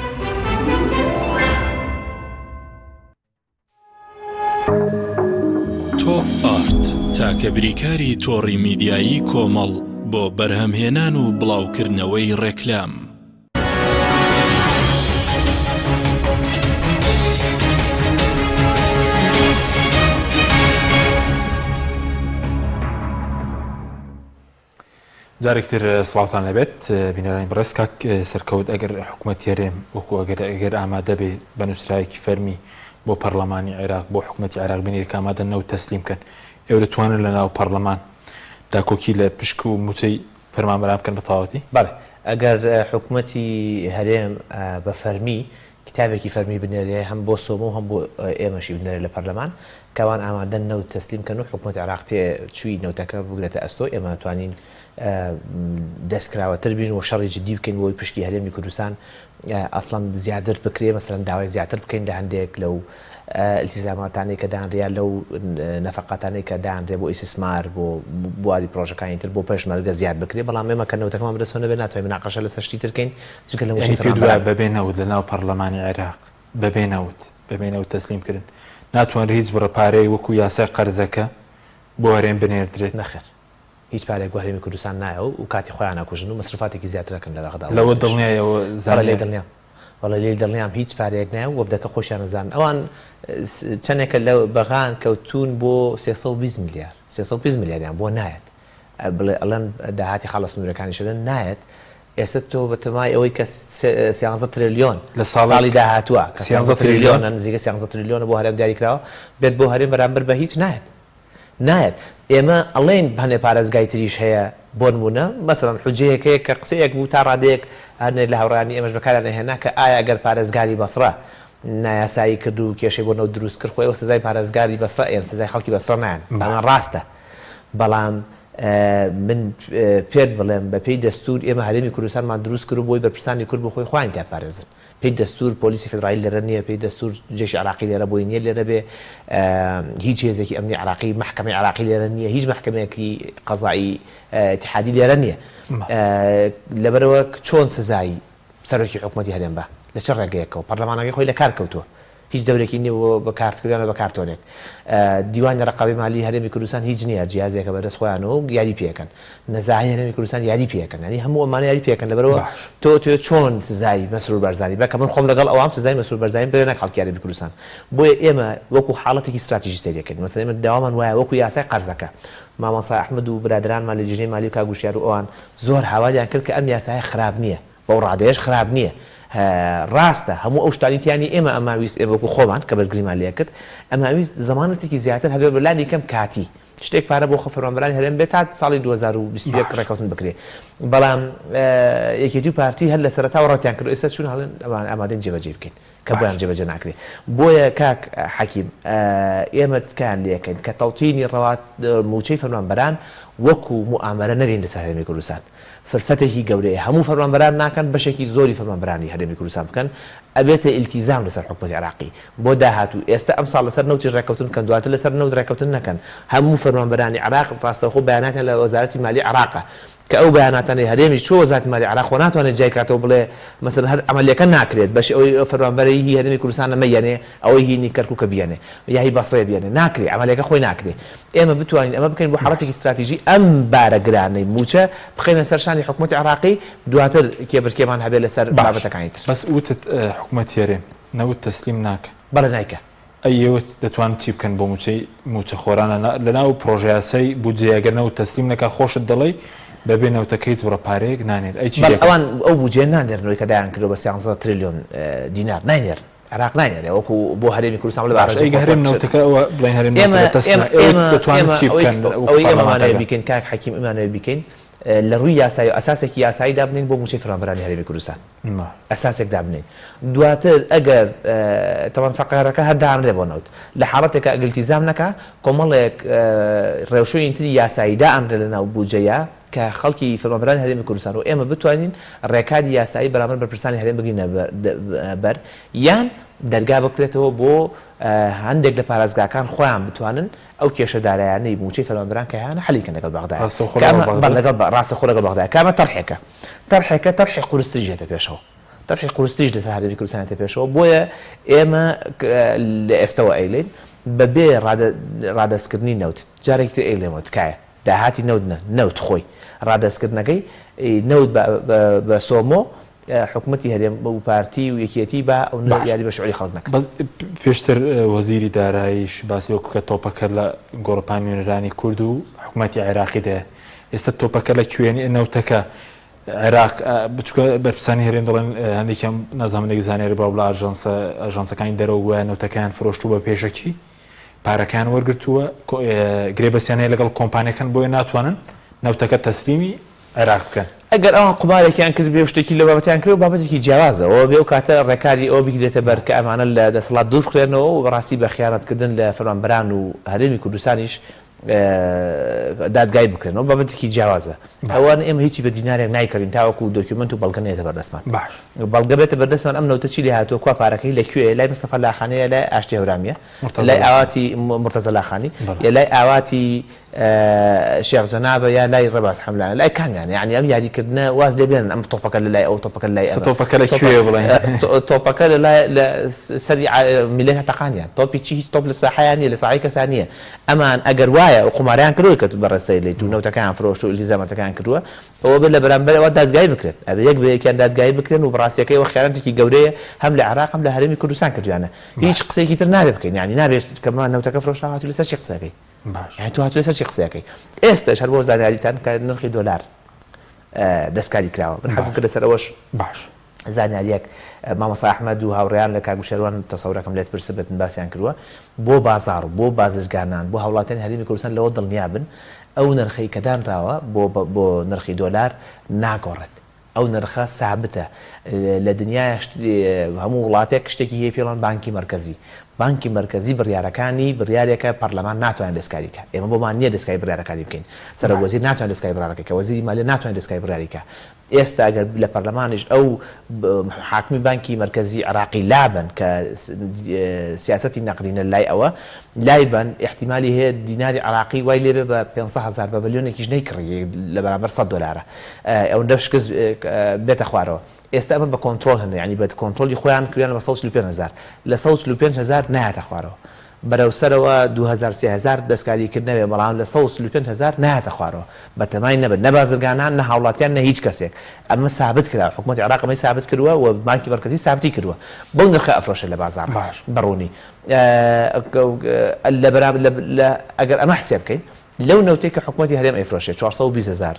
تۆپ ئارت تاکە بریکاری تۆڕی میدیایی کۆمەڵ بۆ بەرهەمهێنان و بڵاوکردنەوەی ڕێکلام. جارێکتر سڵاوتان لەبێت بینەرانی بەڕێز کاک سەرکەوت ئەگەر حکوومەت هەرێم وەکو ئەگەر ئەگەر ئامادە بێ بە نووسراوێکی فەرمی بۆ پەرلەمانی عێراق بۆ حکوومەتی عێراق بنێرێ کە ئامادە نەوت تەسلیم کەن ئێوە دەتوانن لە ناو پەرلەمان داکۆکی لە پشک و مووچەی فەرمانبەران بکەن بە تەواوەتی؟ بەڵێ ئەگەر حکوومەتی هەرێم بە فەرمی کتابێکی فەرمی بنێرێ هەم بۆ سۆمۆ و هەم بۆ ئێمەشی بنێرێ لە پەرلەمان کە ئەوان ئامادەن نەوت تەسلیم کەن و حکومەتی عێراق تێچووی نەوتەکە بگرێتە ئەستۆ ئێمە توانین دەست کراوەتر بین و شەڕی جدی بکەین بۆی پشکی هەرێمی کوردستان ئەسڵەن زیادر بکرێ مەسەلەن داوای زیاتر بکەین لە هەندێک لەو التزاماتانەی کە دانریا لەو نەفەقاتانەی کە دانرێ بۆ ئیسیسمار بۆ بواری پرۆژەکانی تر بۆ پێشمەرگە زیاد بکرێ بەڵام ئێمە کە نەوتەکەمان بەدەستەوە نەبێ ناتوانین مناقەشە لەسەر شتی تر کەین جگە لە مووچەی یانی پێت وایە فەرمانبەران. بەبێ نەوت لەناو پەڕلەمانی عێراق بەبێ نەوت بەبێ نەوت تەسلیم کردن ناتوانرێت هیچ بڕە پارەیەک وەکو یاسای قەرزەکە بۆ هەرێم بنێردرێت؟ نەخێر هیچ پارەیەک بۆ هەرێمی کوردستان نایە و کاتی خۆیان ئەکوژن و مەسروفاتێکی زیاتر ئەکەن لە بەغدا و لەوە لەوێش. دڵنیای ئەوە بەڵێ لێی زانیاری. دڵنیام بەڵێ لێی دڵنیام هیچ پارەیەک نایە و وەفدەکە خۆشیان ئەزانن ئەوان چەنێکە لە بەغان کەوتوون بۆ 320 ملیار 320 ملیاریان بۆ نایەت بڵێ ئەڵێن داهاتی خاڵە سنوورەکانیش ئەڵێن نایەت ئێستا تۆ بە تەمای ئەوەی کە سیانزە ترلیۆن لە ساڵی ساڵی داهاتووە کە سیانزە سیانزە تریلیۆن ترلیۆنە نزیکە سیانزە ترلیۆنە بۆ هەرێم دیاری کراوە بێت بۆ هەرێم بەرامبەر بە هیچ نایەت نایەت ئێمە ئەڵێین هەنێ پارێزگای تریش هەیە بۆ نموونە مەسەلەن حوجەیەک هەیە کە قسەیەک بوو تا ڕادەیەک هەنێ لە هاوڕێیانی ئێمەش بەکاریان ئەهێنا کە ئایا ئەگەر پارێزگاری بەسڕە نایاسایی کرد و کێشەی بۆ نەوت دروست کرد خۆ ئێوە سزای پارێزگاری بەسڕە ئەیەن سزای خەڵکی بەسڕە نایەن ئەمە ڕاستە بەڵام من پێت بڵێم بە پێی دەستور ئێمە هەرێمی کوردستانمان دروست کرد بۆی بەرپرسانی کورد بۆ خۆی خۆیان تیا پارێزن پێی دەستور پۆلیسی فیدرالی لێرە نییە پێی دەستور جێشی عراقی لێرە بۆی نییە لێرە بێ هیچ هێزێکی ئەمنی عراقی مەحکەمەی عراقی لێرە نییە هیچ مەحکەمەیەکی قەزایی ئیتحادی لێرە نییە لەبەرەوە چۆن سزایی سەرۆکی حکومەتی هەرێم بە لە چ ڕێگەیەکەوە پەرلەمانەکەی خۆی لە کار کەوتووە هیچ دەورێکی نیە بۆ بە کارتکردن بە کارتۆنێک. دیوانی ڕەقابەی مالی هەرێمی کوردستان هیچ نیە جیهازێکە بەدەست خۆیانەوە و یاری پێکەن. نەزاهەی هەرێمی کوردستان یاری پێکەن. یانی هەموو ئەمانە یاری پێکەن لەبەرئەوە تۆ ئەتەوێ چۆن سزای مەسرور بارزانی بە کە من خۆم لەگەڵ ئەوام سزای مەسرور بارزانی بدرێ نەک خەڵکی هەرێمی کوردستان. بۆیە ئێمە وەکو حاڵەتێکی ستراتیژی سەیری ئەکەین. مەسەلەن ئێمە داوامان وایە وەکو یاسای قەرزەکە مامۆستا ئەحمەد و برادەرانمان لە لیژنەی مالی و کاک وشیار و ئەوان زۆر هاواریان کرد کە ئەم یاسایە خراپ نیە. بەو ڕادەیەش خراپ نییە. ڕاستە هەموو ئەو شتانەی تیا نییە ئێمە ئەمانویست ئێمە وەکو خۆمان کە بەرگریمان لێ کرد ئەمانویست زەمانەتێکی زیاتر هەبێ بە لانی کەم کاتی شتێک پارە بۆ فەرمانبەرانی هەرێم بێت تا ساڵی 2021 باش. ڕێککەوتن بکرێ بەڵام یەکێتی و پارتی هەر لە سەرەتاوە ڕەتیان کرد ئێستا چوون هەڵێن ئەمان ئامادەین جێبەجێی بکەین کە بۆیان باش. جێبەجێ ناکرێ بۆیە کاک حەکیم ئێمە تکایان لێ ئەکەین کە تەوتینی ڕەوات مووچەی فەرمانبەران وەکو موئامەرە نەبین لەسەر هەرێمی کوردستان فرسەتێکی گەورەیە هەموو فەرمانبەران ناکەن بەشێکی زۆری فەرمانبەرانی هەرێمی کوردستان بکەن ئەبێتە ئیلتیزام لەسەر حکومەتی عێراقی بۆ داهاتوو ئێستا ئەمساڵ لەسەر نەوتیش ڕێککەوتن بکەن دواتر لەسەر نەوت ڕێککەوتن نەکەن هەموو فەرمانبەرانی عێراق ڕاستەوخۆ بەیاناتیان لە وەزارەتی مالی عێراقە. کە ئەو بەیاناتانەی هەرێمیش چۆ وەزارەتی مالی عێراق خۆ ناتوانێت جیای کاتەوە بڵێ مەسەلەن هەر عەمەلیەکە ناکرێت بەشی ئەوەی ئەو فەرمانبەرەی هی هەرێمی کوردستانە مەیەنێ ئەوەی هینی کەرکوکە بیەنێ یا هی بەسڕەیە بیەنێ ناکرێ عەمەلیەکە خۆی ناکرێ ئێمە بتوانین ئەمە بکەین بۆ حاڵەتێکی ستراتیژی ئەم بارە گرانەی مووچە بخەینە سەر شانی حکومەتی عێراقی دواتر کێبرکێمان هەبێ لەسەر باش بابەتەکانی تر. بەس وتت حکومەتی هەرێم نەوت تەسلیم ناکا. بەڵێ نایکا. ئەی ئێوە دەتوانن چی بکەن بۆ مووچەی مووچەخۆران لەناو پڕۆژەیاسای بودجەیە گەر نەوت تەسلیم نەکا خۆشت دەڵێی بەبێ نەوتەکە هیچ بڕە پارەیەک نانێرن ئەی چی بەڵێ دەکەن؟ ئەوان ئەو بودجەیە نانێرنەوەی کە دایان کردوە بە سیانزە ترلیۆن دینار ناینێرن عێراق ناینێرێ وەکو بۆ هەرێمی کوردستان بڵێ باش بە ئەی ئارەزوو هەرێم خۆت نەوتەکە ئەوە بڵێن هەرێم ئێمە نەوتەکە تەسلیمە ئێمە ئێوە ئێمە دەتوانن ئێمە چی ئەوەی بکەن وەکو ئەوەی ئێمەمانەوێ پەرلەمانتاران؟ بیکەین کاک حەکیم ئەمانەوێ بیکەین لە ڕووی یاسایی و ئەساسێکی یاسایی دابنێین بۆ مووچەی فەرمانبەرانی هەرێمی کوردستان. ئەساسێک دابنێین دواتر ئەگەر تەبعەن فەقەرەکە هەر دانرێ بۆ نەوت لە حاڵەتێکا ئەگەر ئیلتیزام نەکا کۆمەڵێک ڕێوشوێنی تری یاسایی دائەنرێ لە ناو بودجەیا کە خەڵکی فەرمانبەرانی هەرێمی کوردستان و ئێمە بتوانین ڕێکاری یاسایی بەرامبەر بەرپرسانی هەرێم بگرینە بەر یان دەرگا بکرێتەوە بۆ هەندێک لە پارێزگاکان خۆیان بتوانن ئەو کێشە دارایانەی مووچەی فەرمانبەران کە هەیانە حەلی کەن لەگەڵ بەغدایە ڕاستەوخۆ کە لەگەڵ ئەمە بەغدا؟ لەگەڵ ڕاستەوخۆ لەگەڵ بەغدایە کە ئەمە تەرحێکە تەرحێکە تەرحی قورستریش دێتە پێشەوە تەرحی قورستریش لەسەر هەرێمی کوردستان دێتە پێشەوە بۆیە ئێمە لە ئێستەوە ئەیڵێین بەبێ ڕادەستکردنی نەوت جارێکی تر ئەیڵێمەوە تکایە داهاتی نەوت نە نەوت خۆی ڕادەستکردنەکەی نەوت بە سۆمۆ حکومەتی هەرێم و پارتی و یەکێتی با ئەونە یاری بە شعوری خەڵک نەکەن. بەس پێشتر وەزیری داراییش باسی ئەوە کرد کە تۆپەکە لە گۆڕەپانی نوێنەرانی کورد و حکومەتی عێراقی دایە. ئێستا تۆپەکە لە کوێ نەوتەکە عێراق بچکە بەرپرسانی هەرێم دەڵێن هەندێکیان نازانم هەندێک زانیاری بڵاو لە ئاژانسە ئاژانسەکانی دەرەوە گوایە نەوتەکەیان فرۆشتوو بە پێشەکی پارەکەیان وەرگرتووە گرێبەستیان هەیە لەگەڵ کۆمپانیەکان بۆیە ناتوانن نەوتەکە تەسلیمی عێراق بکەن. ئەگەر ئەوان قومارێکیان کردبێ و شتێکی لەو بابەتەیان کردبێ بابەتێکی جیاوازە ئەوە بێ ئەو کاتە ڕێکاری ئەوە بگیرێتە بەر کە ئەمانە لە دەسەڵات دوور بخرێنەوە و بەڕاستی بە خیانەتکردن لە فەرمانبەران و هەرێمی کوردستانیش دادگایی بکرێنەوە بابەتێکی جیاوازە ئەوان ئێمە هیچی بە دینارێک نایکڕین تاوەکو document و بەڵگە نێتە بەردەستمان باش بەڵگە بێتە بەردەستمان ئەم نەوتە چی لێ هاتووە کوا پارەکەی لە کوێیە لای مستەفا لاخانەیە لای ئاشتی هەورامیە لای ئاواتی مورتەزا لاخانی یا لای ئاواتی شێخ جەنابە یا لای ڕێباز حەملانە لای کامیانە یعنی ئەم یاریکردنە واز لێ بێنن ئەم تۆپەکە لە لای ئەو تۆپەکە لای ئەمە تۆپەکە لە کوێ بڵێن تۆپەکە لە لای لە سەری میللەت تەقانیان تۆپی چی هیچ تۆپ لە ساحەیان نییە لە ساحەی کەسان نییە ئەمان ئەگەر وایە و قوماریان کردووە کە بەڕێز سەیلەیت و نەوتەکەیان فرۆشت و ئیلتیزاماتەکەیان کردووە ئەوە بێت لە بەرامبەر ئەوە دادگایی بکرێن ئەبێ یەک بە یەکیان دادگایی بکرێن و بەڕاستیەکەی ئەوە خیانەتێکی گەورەیە هەم لە عێراق هەم لە هەرێمی کوردستان کردویانە هیچ قسەیەکی تر نابێ بکەین یعنی نابێت کە نەوتەکە فرۆشرا هاتوو لەسەر چی قسەکەی باش یعنی تۆ هاتوو لەسەر چی قسەکەی ئێستاش هەر بۆ زانیاریتان کە نرخی دۆلار دەستکاری کراوە من حەزم کرد لەسەر ئەوەش باش زانیاریەک مامۆستا ئەحمەد و هاوڕێیان لە کاک شێروان تەسەورەکەم لێت پرسبێتن باسیان کردووە بۆ بازاڕ بۆ بازرگانان بۆ هاوڵاتیانی هەرێمی کوردستان لەوە دڵنیا بن ئەو نرخەی کە دانراوە بۆ بۆ نرخی دۆلار ناگۆڕێت ئەو نرخە سابتە لە دنیایا هەموو وڵاتێک شتێکی هەیە پێڵان بانکی مەرکەزی بانکی مەرکەزی بڕیارەکانی بڕیارێکە پەرلەمان ناتوانێت دەستکاری کە ئێمە بۆمان نییە دەستکاری بڕیارەکانی بکەین سەرۆک وەزیر ناتوانێت دەستکاری بڕیارەکەی کە وەزیری مالیە ناتوانێت دەستکاری بڕیاری کە ئێستا گەر لە پەرلەمانیش ئەو حاکمی بانکی مەرکەزی عێراقی لابەن کە سیاسەتی نەقدینە لای ئەوە لایبەن ئیحتیمالی هەیە دیناری عێراقی وای لێبێ بە 500 هەزار بە ملیۆنێکیش نەیکڕی لە بەرامبەر 100 دۆلارە ئەوەندە شکست بێتە خوارەوە ئێستا ئەمە بە کۆنترۆڵ هەن یانی بە کۆنترۆڵی خۆیان کردیان بە 145 هەزار لە 145 هەزار نایەتە خوارەوە بەرەو سەرەوە 2000 3000 دەستکاری کردنەوێ بەڵام لە 145 هەزار نایەتە خوارەوە بەتەمای نەبن نە بازرگانان نە هاوڵاتیان نە هیچ کەسێک ئەمە سابت کراوە حکومەتی عێراق ئەمەی سابت کردووە و بانکی مەرکەزی سابتی کردووە بەو نرخە ئەفرۆشێت لە بازاڕ باش. بە ڕوونی لە بەرام لە ئەگەر ئەمە حسێب بکەین لەو نەوتەی کە حکومەتی هەرێم ئەیفرۆشێت 420 هەزار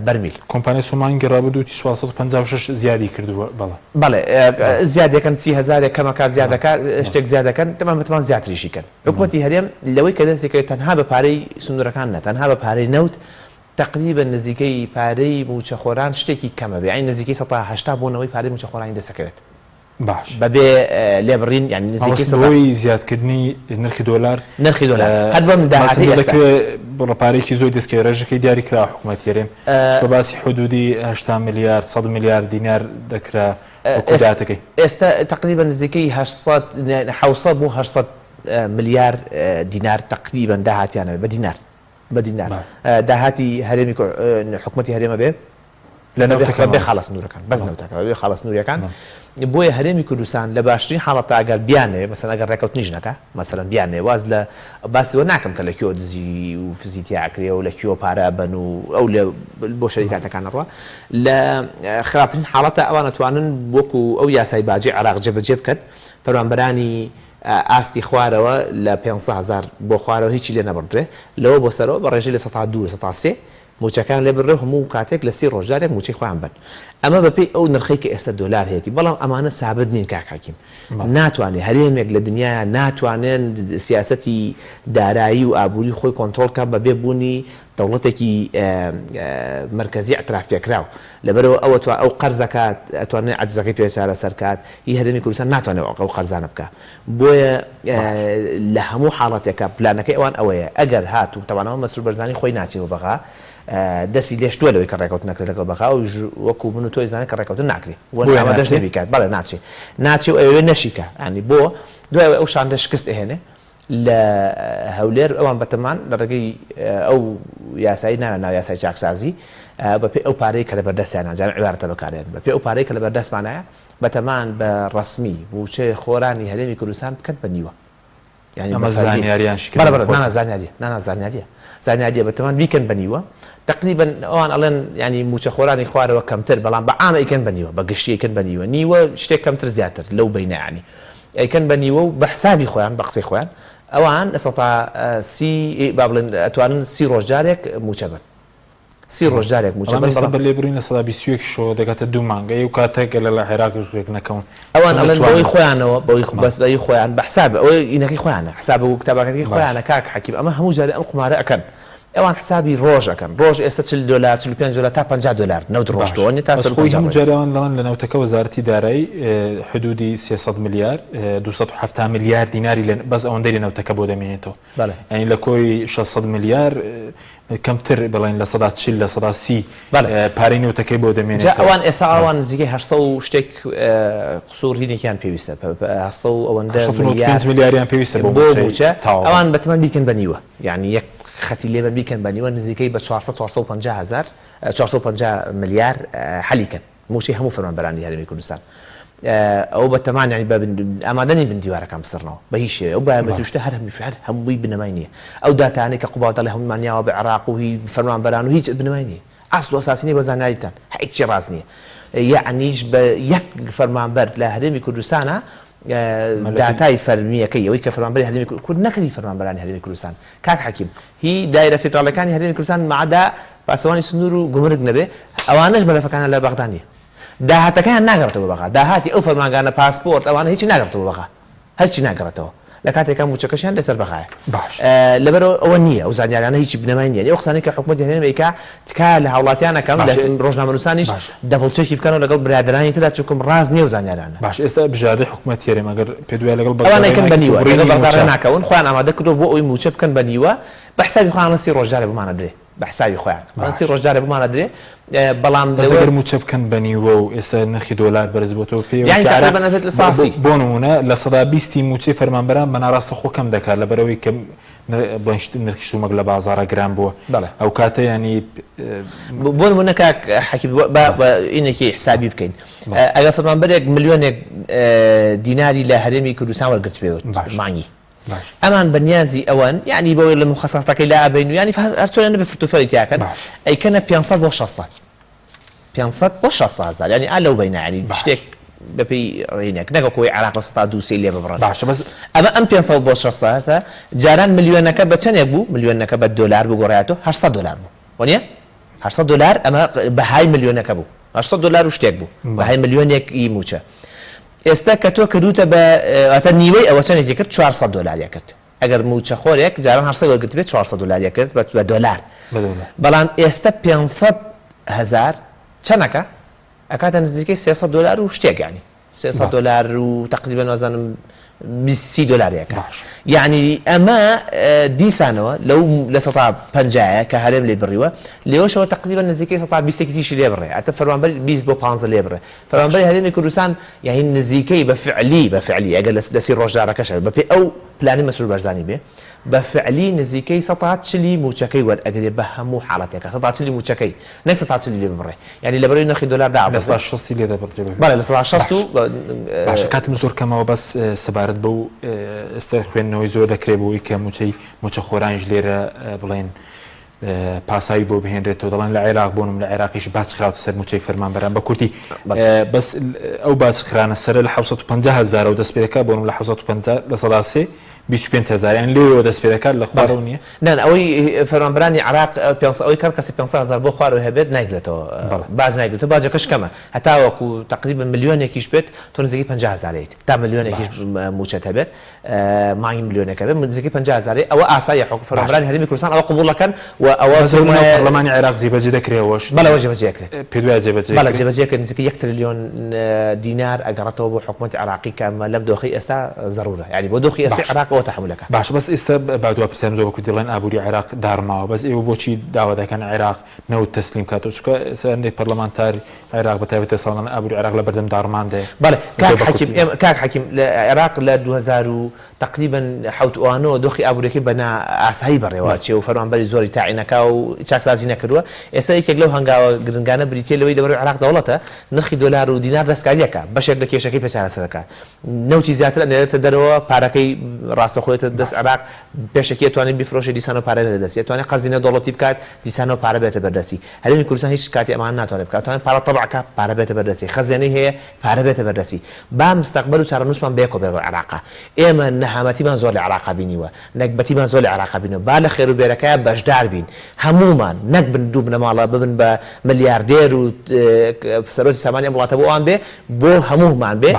بەرمیل. کۆمپانیای سۆما مانگی ڕابردوو وتی 456 زیادی کردووە بەڵێ. بەڵێ زیادەکەن سی هەزارێک کەمەکە زیادەکە شتێک زیادەکەن تەمان بتمان زیاتریشی کەن حکومەتی هەرێم لەوەی کە دەستی کەوێت تەنها بە پارەی سنوورەکان نە تەنها بە پارەی نەوت تەقریبەن نزیکەی پارەی مووچەخۆران شتێکی کەمە بێ یانی نزیکەی 80% بۆ نەوەی پارەی مووچەخۆرانی دەسەکەوێت باش بەبێ لێبڕین یانی نزیکەی مەبەست بەوەی زیادکردنی نرخی دۆلار نرخی دۆلار هەر بەم داهاتەی ئێستا دەکرێ بڕە پارەیەکی زۆر دەستکەوێت ڕێژەکەی دیاری کرا حکوومەتی هەرێم چونکە باسی حدودی 80 ملیار 100 ملیار دینار دەکرا وەکو داهاتەکەی ئێستا تقریبا نزیکەی 800 700 بۆ 800 ملیار دینار تقریبا داهاتیانە بە دینار. بە دینار داهاتی هەرێمی حکومەتی هەرێمە بێ لە نەوتەکە بێ خاڵە سنوورەکان بەس نەوتەکە بێ خاڵە سنووریەکان بۆیە هەرێمی کوردستان لە باشترین حاڵەتە ئەگەر بیانەوێ مەسەن ئەگەر ڕێکەوتنیش نەکا مەسەلەن بیانەوێ واز لە باسی وە ناکەم کە لە کوێوە دزی و فزی تیا ئەکرێ و لە کوێوە پارە ئەبەن و ئەو لە بۆ شەریکاتەکان ئەڕوا لە خراپترین حاڵەتە ئەوان ئەتوانن وەکو ئەو یاسای باجی عێراق جێبەجێ بکەن فەرمانبەرانی ئاستی خوارەوە لە 500 هەزار بۆ خوارەوە هیچی لێ نەبڕدرێ لەوە بۆ سەرەوە بە ڕێژەی 2% 3% مووچەکان لێ بڕێ و هەموو کاتێک لە سی ڕۆژ جارێک مووچەی خۆیان بەن. ئەمە بە پێی ئەو نرخەی کە ئێستا دۆلار هەیەتی. بەڵام ئەمانە سابت نین کاک حەکیم. ناتوانێ هەرێمێک لە دنیایا ناتوانێ سیاسەتی دارایی و ئابووری خۆی کۆنترۆڵ کا بە بێ بوونی دەوڵەتێکی مەرکەزی ئیعتراف پێکراو. لەبەرئەوە ئەو ئەتوا ئەو قەرز ئەکات ئەتوانێ عەجزەکەی پێ چارەسەر کات. هی هەرێمی کوردستان ناتوانێ ئەو قەرزانە بکا. بۆیە لە هەموو حاڵەتێکا پلانەکەی ئەوان ئەوەیە ئەگەر هاتوو تەبعەن ئەوە مەسرور بەرزانی خۆی ناچێ بۆ بەغا دەستی لێشتووە لەوەی کە ڕێکەوتن نەکرێت لەگەڵ بەغا ئەویش وەکو من و تۆ ئەیزانین کە ڕێکەوتن ناکرێ و بۆیە ئامادەش ناچێ؟ نەبی کات بەڵێ ناچێ ناچێ و ئەیەوێ نەشیکا یانی بۆ دوای ئەوەی ئەو شاندە شکست ئەهێنێ لە هەولێر ئەوان بەتەمان لە ڕێگەی ئەو یاسایی ناویان ناو یاسای چاکسازی بەپێی ئەو پارەی کە لەبەردەستیانە جا ئەم عیبارەتە بەکارێن بەپێی ئەو پارەی کە لەبەردەستمانایە بەتەمان بە ڕەسمی مووچەی خۆرانی هەرێمی کوردستان بکەن بە نیوە یانی ئەمە بە فەرمی زانیاریان شکل بەڵێ بەڵێ خۆتان. نانا زانیاریە نانا زانیاریە زانیاریە بەتەمان بیکەن بە نیوە تەقریبەن ئەوان ئەڵێن یانی مووچە خۆرانی خوارەوە کەمتر بەڵام بە عام ئەیکەن بە نیوە بە گشتی ئەیکەن بە نیوە نیوە شتێک کەمتر زیاتر لەو بەینە یانی ئەیکەن بە نیوە و بە حسابی خۆیان بە قسەی خۆیان ئەوان 30% با بڵێن ئەتوانن 30 ڕۆژ جارێک مووچە بەن. 30 ڕۆژ جارێک مووچە بەڵام بەن ئێستا بەڵام بە لێبڕین 21% شەوە دەگاتە دوو مانگ ئەی ئەو کاتە گەر لە عێراقیش ڕێک نەکەون ئەوان چۆن ئەڵێن بەوەی دەتوانن خۆیانەوە بەوەی بەڵێ بەس بەوی خۆیان بە حساب ئەوەی ئینەکەی خۆیانە حساب و کتابەکەی باش خۆیانە کاک حەکیم ئەمە هەموو جارێ ئەم قومارە ئەکەن ئەوان حسابی ڕۆژ ئەکەن ڕۆژ ئێستا 40 دۆلار 45 دۆلار تا 50 دۆلار نەوت باش ڕۆشتووە نیە تا بەس خۆی 40 هەموو ڕۆی جارێ ئەوان دەڵێن لە نەوتەکە وەزارەتی دارایی حدودی 300 ملیار 270 ملیار دیناری لە بەس ئەوەندەی لە نەوتەکە بۆ دەمێنێتەوە بەڵێ. یانی لە کۆی 600 ملیار کەمتر بڵێن 40% 30% بەڵێ. پارەی نەوتەکەی بۆ جا دەمێنێتەوە. ئەوان ئێستا ئەوان نزیکەی 800 و شتێک قسوور هینێکیان پێویستە 800 و ئەوەندە ملیار 895 ملیاریان پێویستە بۆ بۆ مووچەی مووچە تەواو. ئەوان بەتەمان بیکەن بە نیوە یانی یەک خەتی لێبەن بیکەن بە نیوە نزیکەی بە 400 450 هەزار 450 ملیار حەلی کەن. مووچەی هەموو فەرمانبەرانی هەرێمی کوردستان ئەوە بە تەمان یانی بە ئامادە نین بن دیوارەکان بسڕنەوە بە هیچ شێوەیە ئەو بایۆمەتری شتە هەر هەر هەمووی بنەمای نییە ئەو داتانەی کە قوباد دەڵێ هەموومان یاوە بە عێراق و هی فەرمانبەران و هیچ بنەمای نییە ئەسڵ و ئەساسی نییە بە زانیاریتان هیچی ڕاست نییە یەعنیش بە یەک فەرمانبەر لە هەرێمی کوردستانە داتای فەرمییەکەی ئەوەی کە فەرمانبەری هەرێمی کورد نەکەی فەرمانبەرانی هەرێمی کوردستان کاک حەکیم هی دایرە فیدراڵیەکانی هەرێمی کوردستان مەعدا پاسەوانی سنوور و گومرگ نەبێ ئەوانەش مەلەفەکانیان لە بەغدا نیە داهاتەکەیان ناگەڕێتەوە بۆ بەغا داهاتی ئەو فەرمانگانە پاسپۆرت ئەوانە هیچی ناگەڕێتەوە بۆ بەغا هەرچی ناگەڕێتەوە لە کاتێکا مووچەکەشیان لەسەر بەغایە باش. لەبەرئەوە ئەوە نییە ئەو زانیاریانە هیچی بنەمای نییە ئەو قسانەی کە حکومەتی هەرێم ئەیکا تکایە لە هاوڵاتیان ئەکەم لە باشە ڕۆژنامەنووسانیش باشە. double check ی بکەنەوە لەگەڵ برادەرانی تردا چونکم ڕاست نییە ئەو زانیارانە. باشە ئێستا بژاردەی حکومەتی هەرێم ئەگەر پێت وایە لەگەڵ بەغدا ئەوان ڕێ ئەیکەن بە ناکەوت و نیوە بڕینی لەگەڵ بەغدا مووچە. ڕێ ناکەون خۆیان ئامادە کردووە بۆ ئەوەی مووچە بکەن بە نیوە بە حسابی خۆیان ئەڵێن 30 ڕۆژ جارێ بۆمان ئەدرێ بە حسابی خۆیان ئەڵێن 30 باش. ڕۆژ جارێ بۆمان ئەدرێ بەڵام بەس لەوە ئەگەر مووچە بکەن بە نیوە و ئێستا نرخی دۆلار بەرز بۆتەوە پێی یانی کە عێراق تەقریبەن ئەبێت لە سا سی. بۆ نموونە 20% ی مووچەی فەرمانبەران بە ناڕاستەخۆ کەم دەکات لەبەرئەوەی کە نرخی شتومەک لە بازاڕا گران بووە بەڵێ. ئەو کاتە یانی بۆ نموونە کاک حەکیم با بەڵێ. ئینێکی حسابی بکەین بەڵێ. ئەگەر فەرمانبەرێک ملیۆنێک دیناری لە هەرێمی کوردستان وەرگرتبێ باش. مانگی باش. ئەمان بە نیازی ئەوەن یانی بەوەی لە موخەسەسەکەی لا ئەبەین و یانی هەر چۆنە نەبێ فرتوفەری تیاکەن باش. ئەیکەنە 500 بۆ 600 500 بۆ 600 هەزار یانی ئا لەو بەینە یانی باش. شتێک بەپێی ڕینێک نەک وەکو ئەوەی عێراق 2% سێی لێ ببڕن باشە بەس ئەمە ئەم 500 بۆ 600 جاران ملیۆنەکە بە چەندێک بوو ملیۆنەکە بە دۆلار بگۆڕایەتەوە 800 دۆلار بوو وەنیە 800 دۆلار ئەمە بەهای ملیۆنەکە بوو 800 دۆلار و شتێک بوو بەهای ملیۆنێک ی مووچە ئێستا کە تۆ کردوتە بە واتە نیوەی ئەوە چەندێکی کرد 400 دۆلاریە کرد ئەگەر مووچەخۆرێک جاران 800 وەرگرتبێت 400 دۆلاریە کرد بە دۆلار بەڵام ئێستا 500 هەزار چەنەکە ئەکاتە نزیکەی 300 دۆلار و شتێک یانی 300 دۆلار و تقریبا وازانم 20 دۆلارێکە یعنی ئەمە دیسانەوە لەو لە سەتا پەنجایە کە هەرێم لێ بڕیوە لێوەشەوە تقریبا نزیکەی سەتا بیستێکی تیشی لێ بڕێ ئەتە فەرمانبەر 20 بۆ 15 لێ بڕێ فەرمانبەری هەرێمی کوردستان یانی نزیکەی بە فعلی بە فعلی ئەگەر لە 30 ڕۆژدارەکەش بە پێی ئەو پلانی مەسرور بەرزانی بێ. بە فعلی نزیکەی سەتا چلی مووچەکەی وەرئەگرێ بە هەموو حاڵەتێکا سەتا چلی مووچەکەی نەک سەتا چلی لێ ببڕێ یانی لەبەرەوەی نرخی دۆلار دابەزێ. لە سەدا شەستی لێ دەبڕدرێ بە بەڵێ لە سەدا شەست و باشە کاتم زۆر کەمەوە بەس سەبارەت بەو ئێستا خوێندنەوەی زۆر دەکرێ بۆی کە مووچەی مووچەخۆرانیش لێرە بڵێن پاساوی بۆ بهێنرێتەوە دەڵێن لە عێراق بۆنم لە عێراقیش باج خراوەتە سەر مووچەی فەرمانبەران بە کورتی بەس ئەو باج خرانە سەرە لە 750 هەزارەوە دەست پێ دەکات بۆنم لە 750 لە سەدا سێ 25 هەزاریان لێوە دەست پێ دەکات لە خوارەوە نییە نا ئەوەی فەرمانبەرانی عێراق ئەوەی کەر کەسی 500 هەزار بۆ خوارەوە هەبێت نایگرێتەوە باج نایگرێتەوە باجەکەش کەمە هەتاوەکو تقریبا ملیۆنێکیش بێت تۆ نزیکەی 50 هەزارەیت تا ملیۆنێکیش مووچەت هەبێت مانگی ملیۆنێکە بێت نزیکەی 50 هەزارەی ئەوە ئاساییە حکوم فەرمانبەرانی هەرێمی کوردستان ئەوە قبوڵ ئەکەن و ئەوە بەس ئەو ناو پەرلەمانی عێراق جێبەجێ دەکرێ ئەوەش؟ بەڵێ ئەوە جێبەجێ ئەکرێت. پێت وایە جێبەجێ بەڵێ جێبەجێ ئەکرێت نزیکەی یەک ترلیۆن دینار ئەگەڕێتەوە بۆ حکومەتی عێراقی کە ئەمە لەم دۆخەی ئێستا زەرورە یانی بۆ دۆخی ئێستای عێراق ئەوە تەحەمول ئەکات. باشە بەس ئێستا با دوا پرسیارم زۆر بە کوردی دەڵێن ئابووری عێراق داڕماوە بەس ئێوە بۆچی داوا دەکەن عێراق نەوت تەسلیم کاتەوە چونکە ئێستا هەندێک پەرلەمانتار عێراق بە تایبەتی ساڵانە ئابووری عێراق لە بەردەم داڕماندایە. بەڵێ کاک حەکیم ئێمە کاک حەکیم لە عێراق لە 2000 و تەقریبەن حەوت ئەوانەوە دۆخی ئابووریەکەی بە نا ئاسایی بەڕێوە ئەچێ و فەرمانبەری زۆری تاعین ئەکا و چاکسازی نەکردووە ئێستا یەکێک لەو هەنگاوە گرنگانە بریتیە لەوەی لەبەرئەوەی عێراق دەوڵەتە نرخی دۆلار و دینار دەستکاری ئەکا بەشێک لە کێشەکەی پێ چارەسەر ئەکا نەوتی زیاتر ئەنێرێتە دەرەوە پارەکەی ڕاستەخۆ یەتە دەست عێراق پێشەکی ئەتوانێت بیفرۆشێ دیسانەوە پارە بێتە دەستی ئەتوانێت قەرزی نێودەوڵەتی بکات دیسانەوە پارە بێتە بەردەستی هەرێمی کوردستان هیچ کاتی ئەمانە ناتوانێت بکات ئەتوانێت پارە تەبع کا پارە بێتە بەردەستی خەزێنەی هەیە پارە بێتە بەردەستی با مستەقبەل و چارەنووسمان بەیەکەوە بێت لەگەڵ عێراقا ئێمە نەهامەتیمان زۆر لە عێراقا بینیوە نەگبەتیمان زۆر لە عێراقا بینیوە با لە خێرو بێرەکەیا بەشدار بین هەموومان نەک بن دوو بنەماڵە ببن بە ملیاردێر و سەرۆکی سامانی ئەم وڵاتە بۆ ئەوان بێ بۆ هەموومان بێ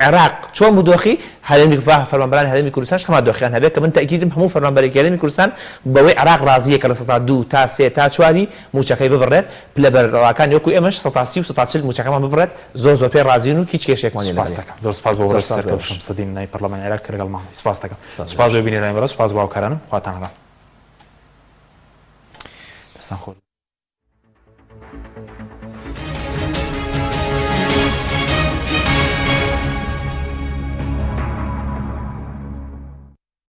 عێراق چۆن بوو دۆخی هەرێمی فەرمانبەرانی هەرێمی کوردستانش هەمان دۆخیان هەبێت کە من تەئکیدم هەموو فەرمانبەرێکی هەرێمی کوردستان بەوەی عێراق ڕازییە کە 2% تا سێ تا چواری مووچەکەی ببڕێت پلە بەرزەکانی وەکو ئێمەش 30% و 40% مووچەکەمان ببڕێت زۆر زۆر پێی ڕازین و هیچ کێشەیەکمان نییە سوپاس لەگەڵی. دەکەم زۆر سوپاس بۆ زۆر بەڕێز سوپاس بۆ سەرکەوت ئێوەش. شەمسەدین نایب پەرلەمانی عێراق کە لەگەڵمان بووی سوپاس دەکەم سوپاس سوپاس بۆ بۆ بینەرانی بەڕێز سوپاس بۆ هاوکارانم خواتان لەگەڵ دەستان خۆش.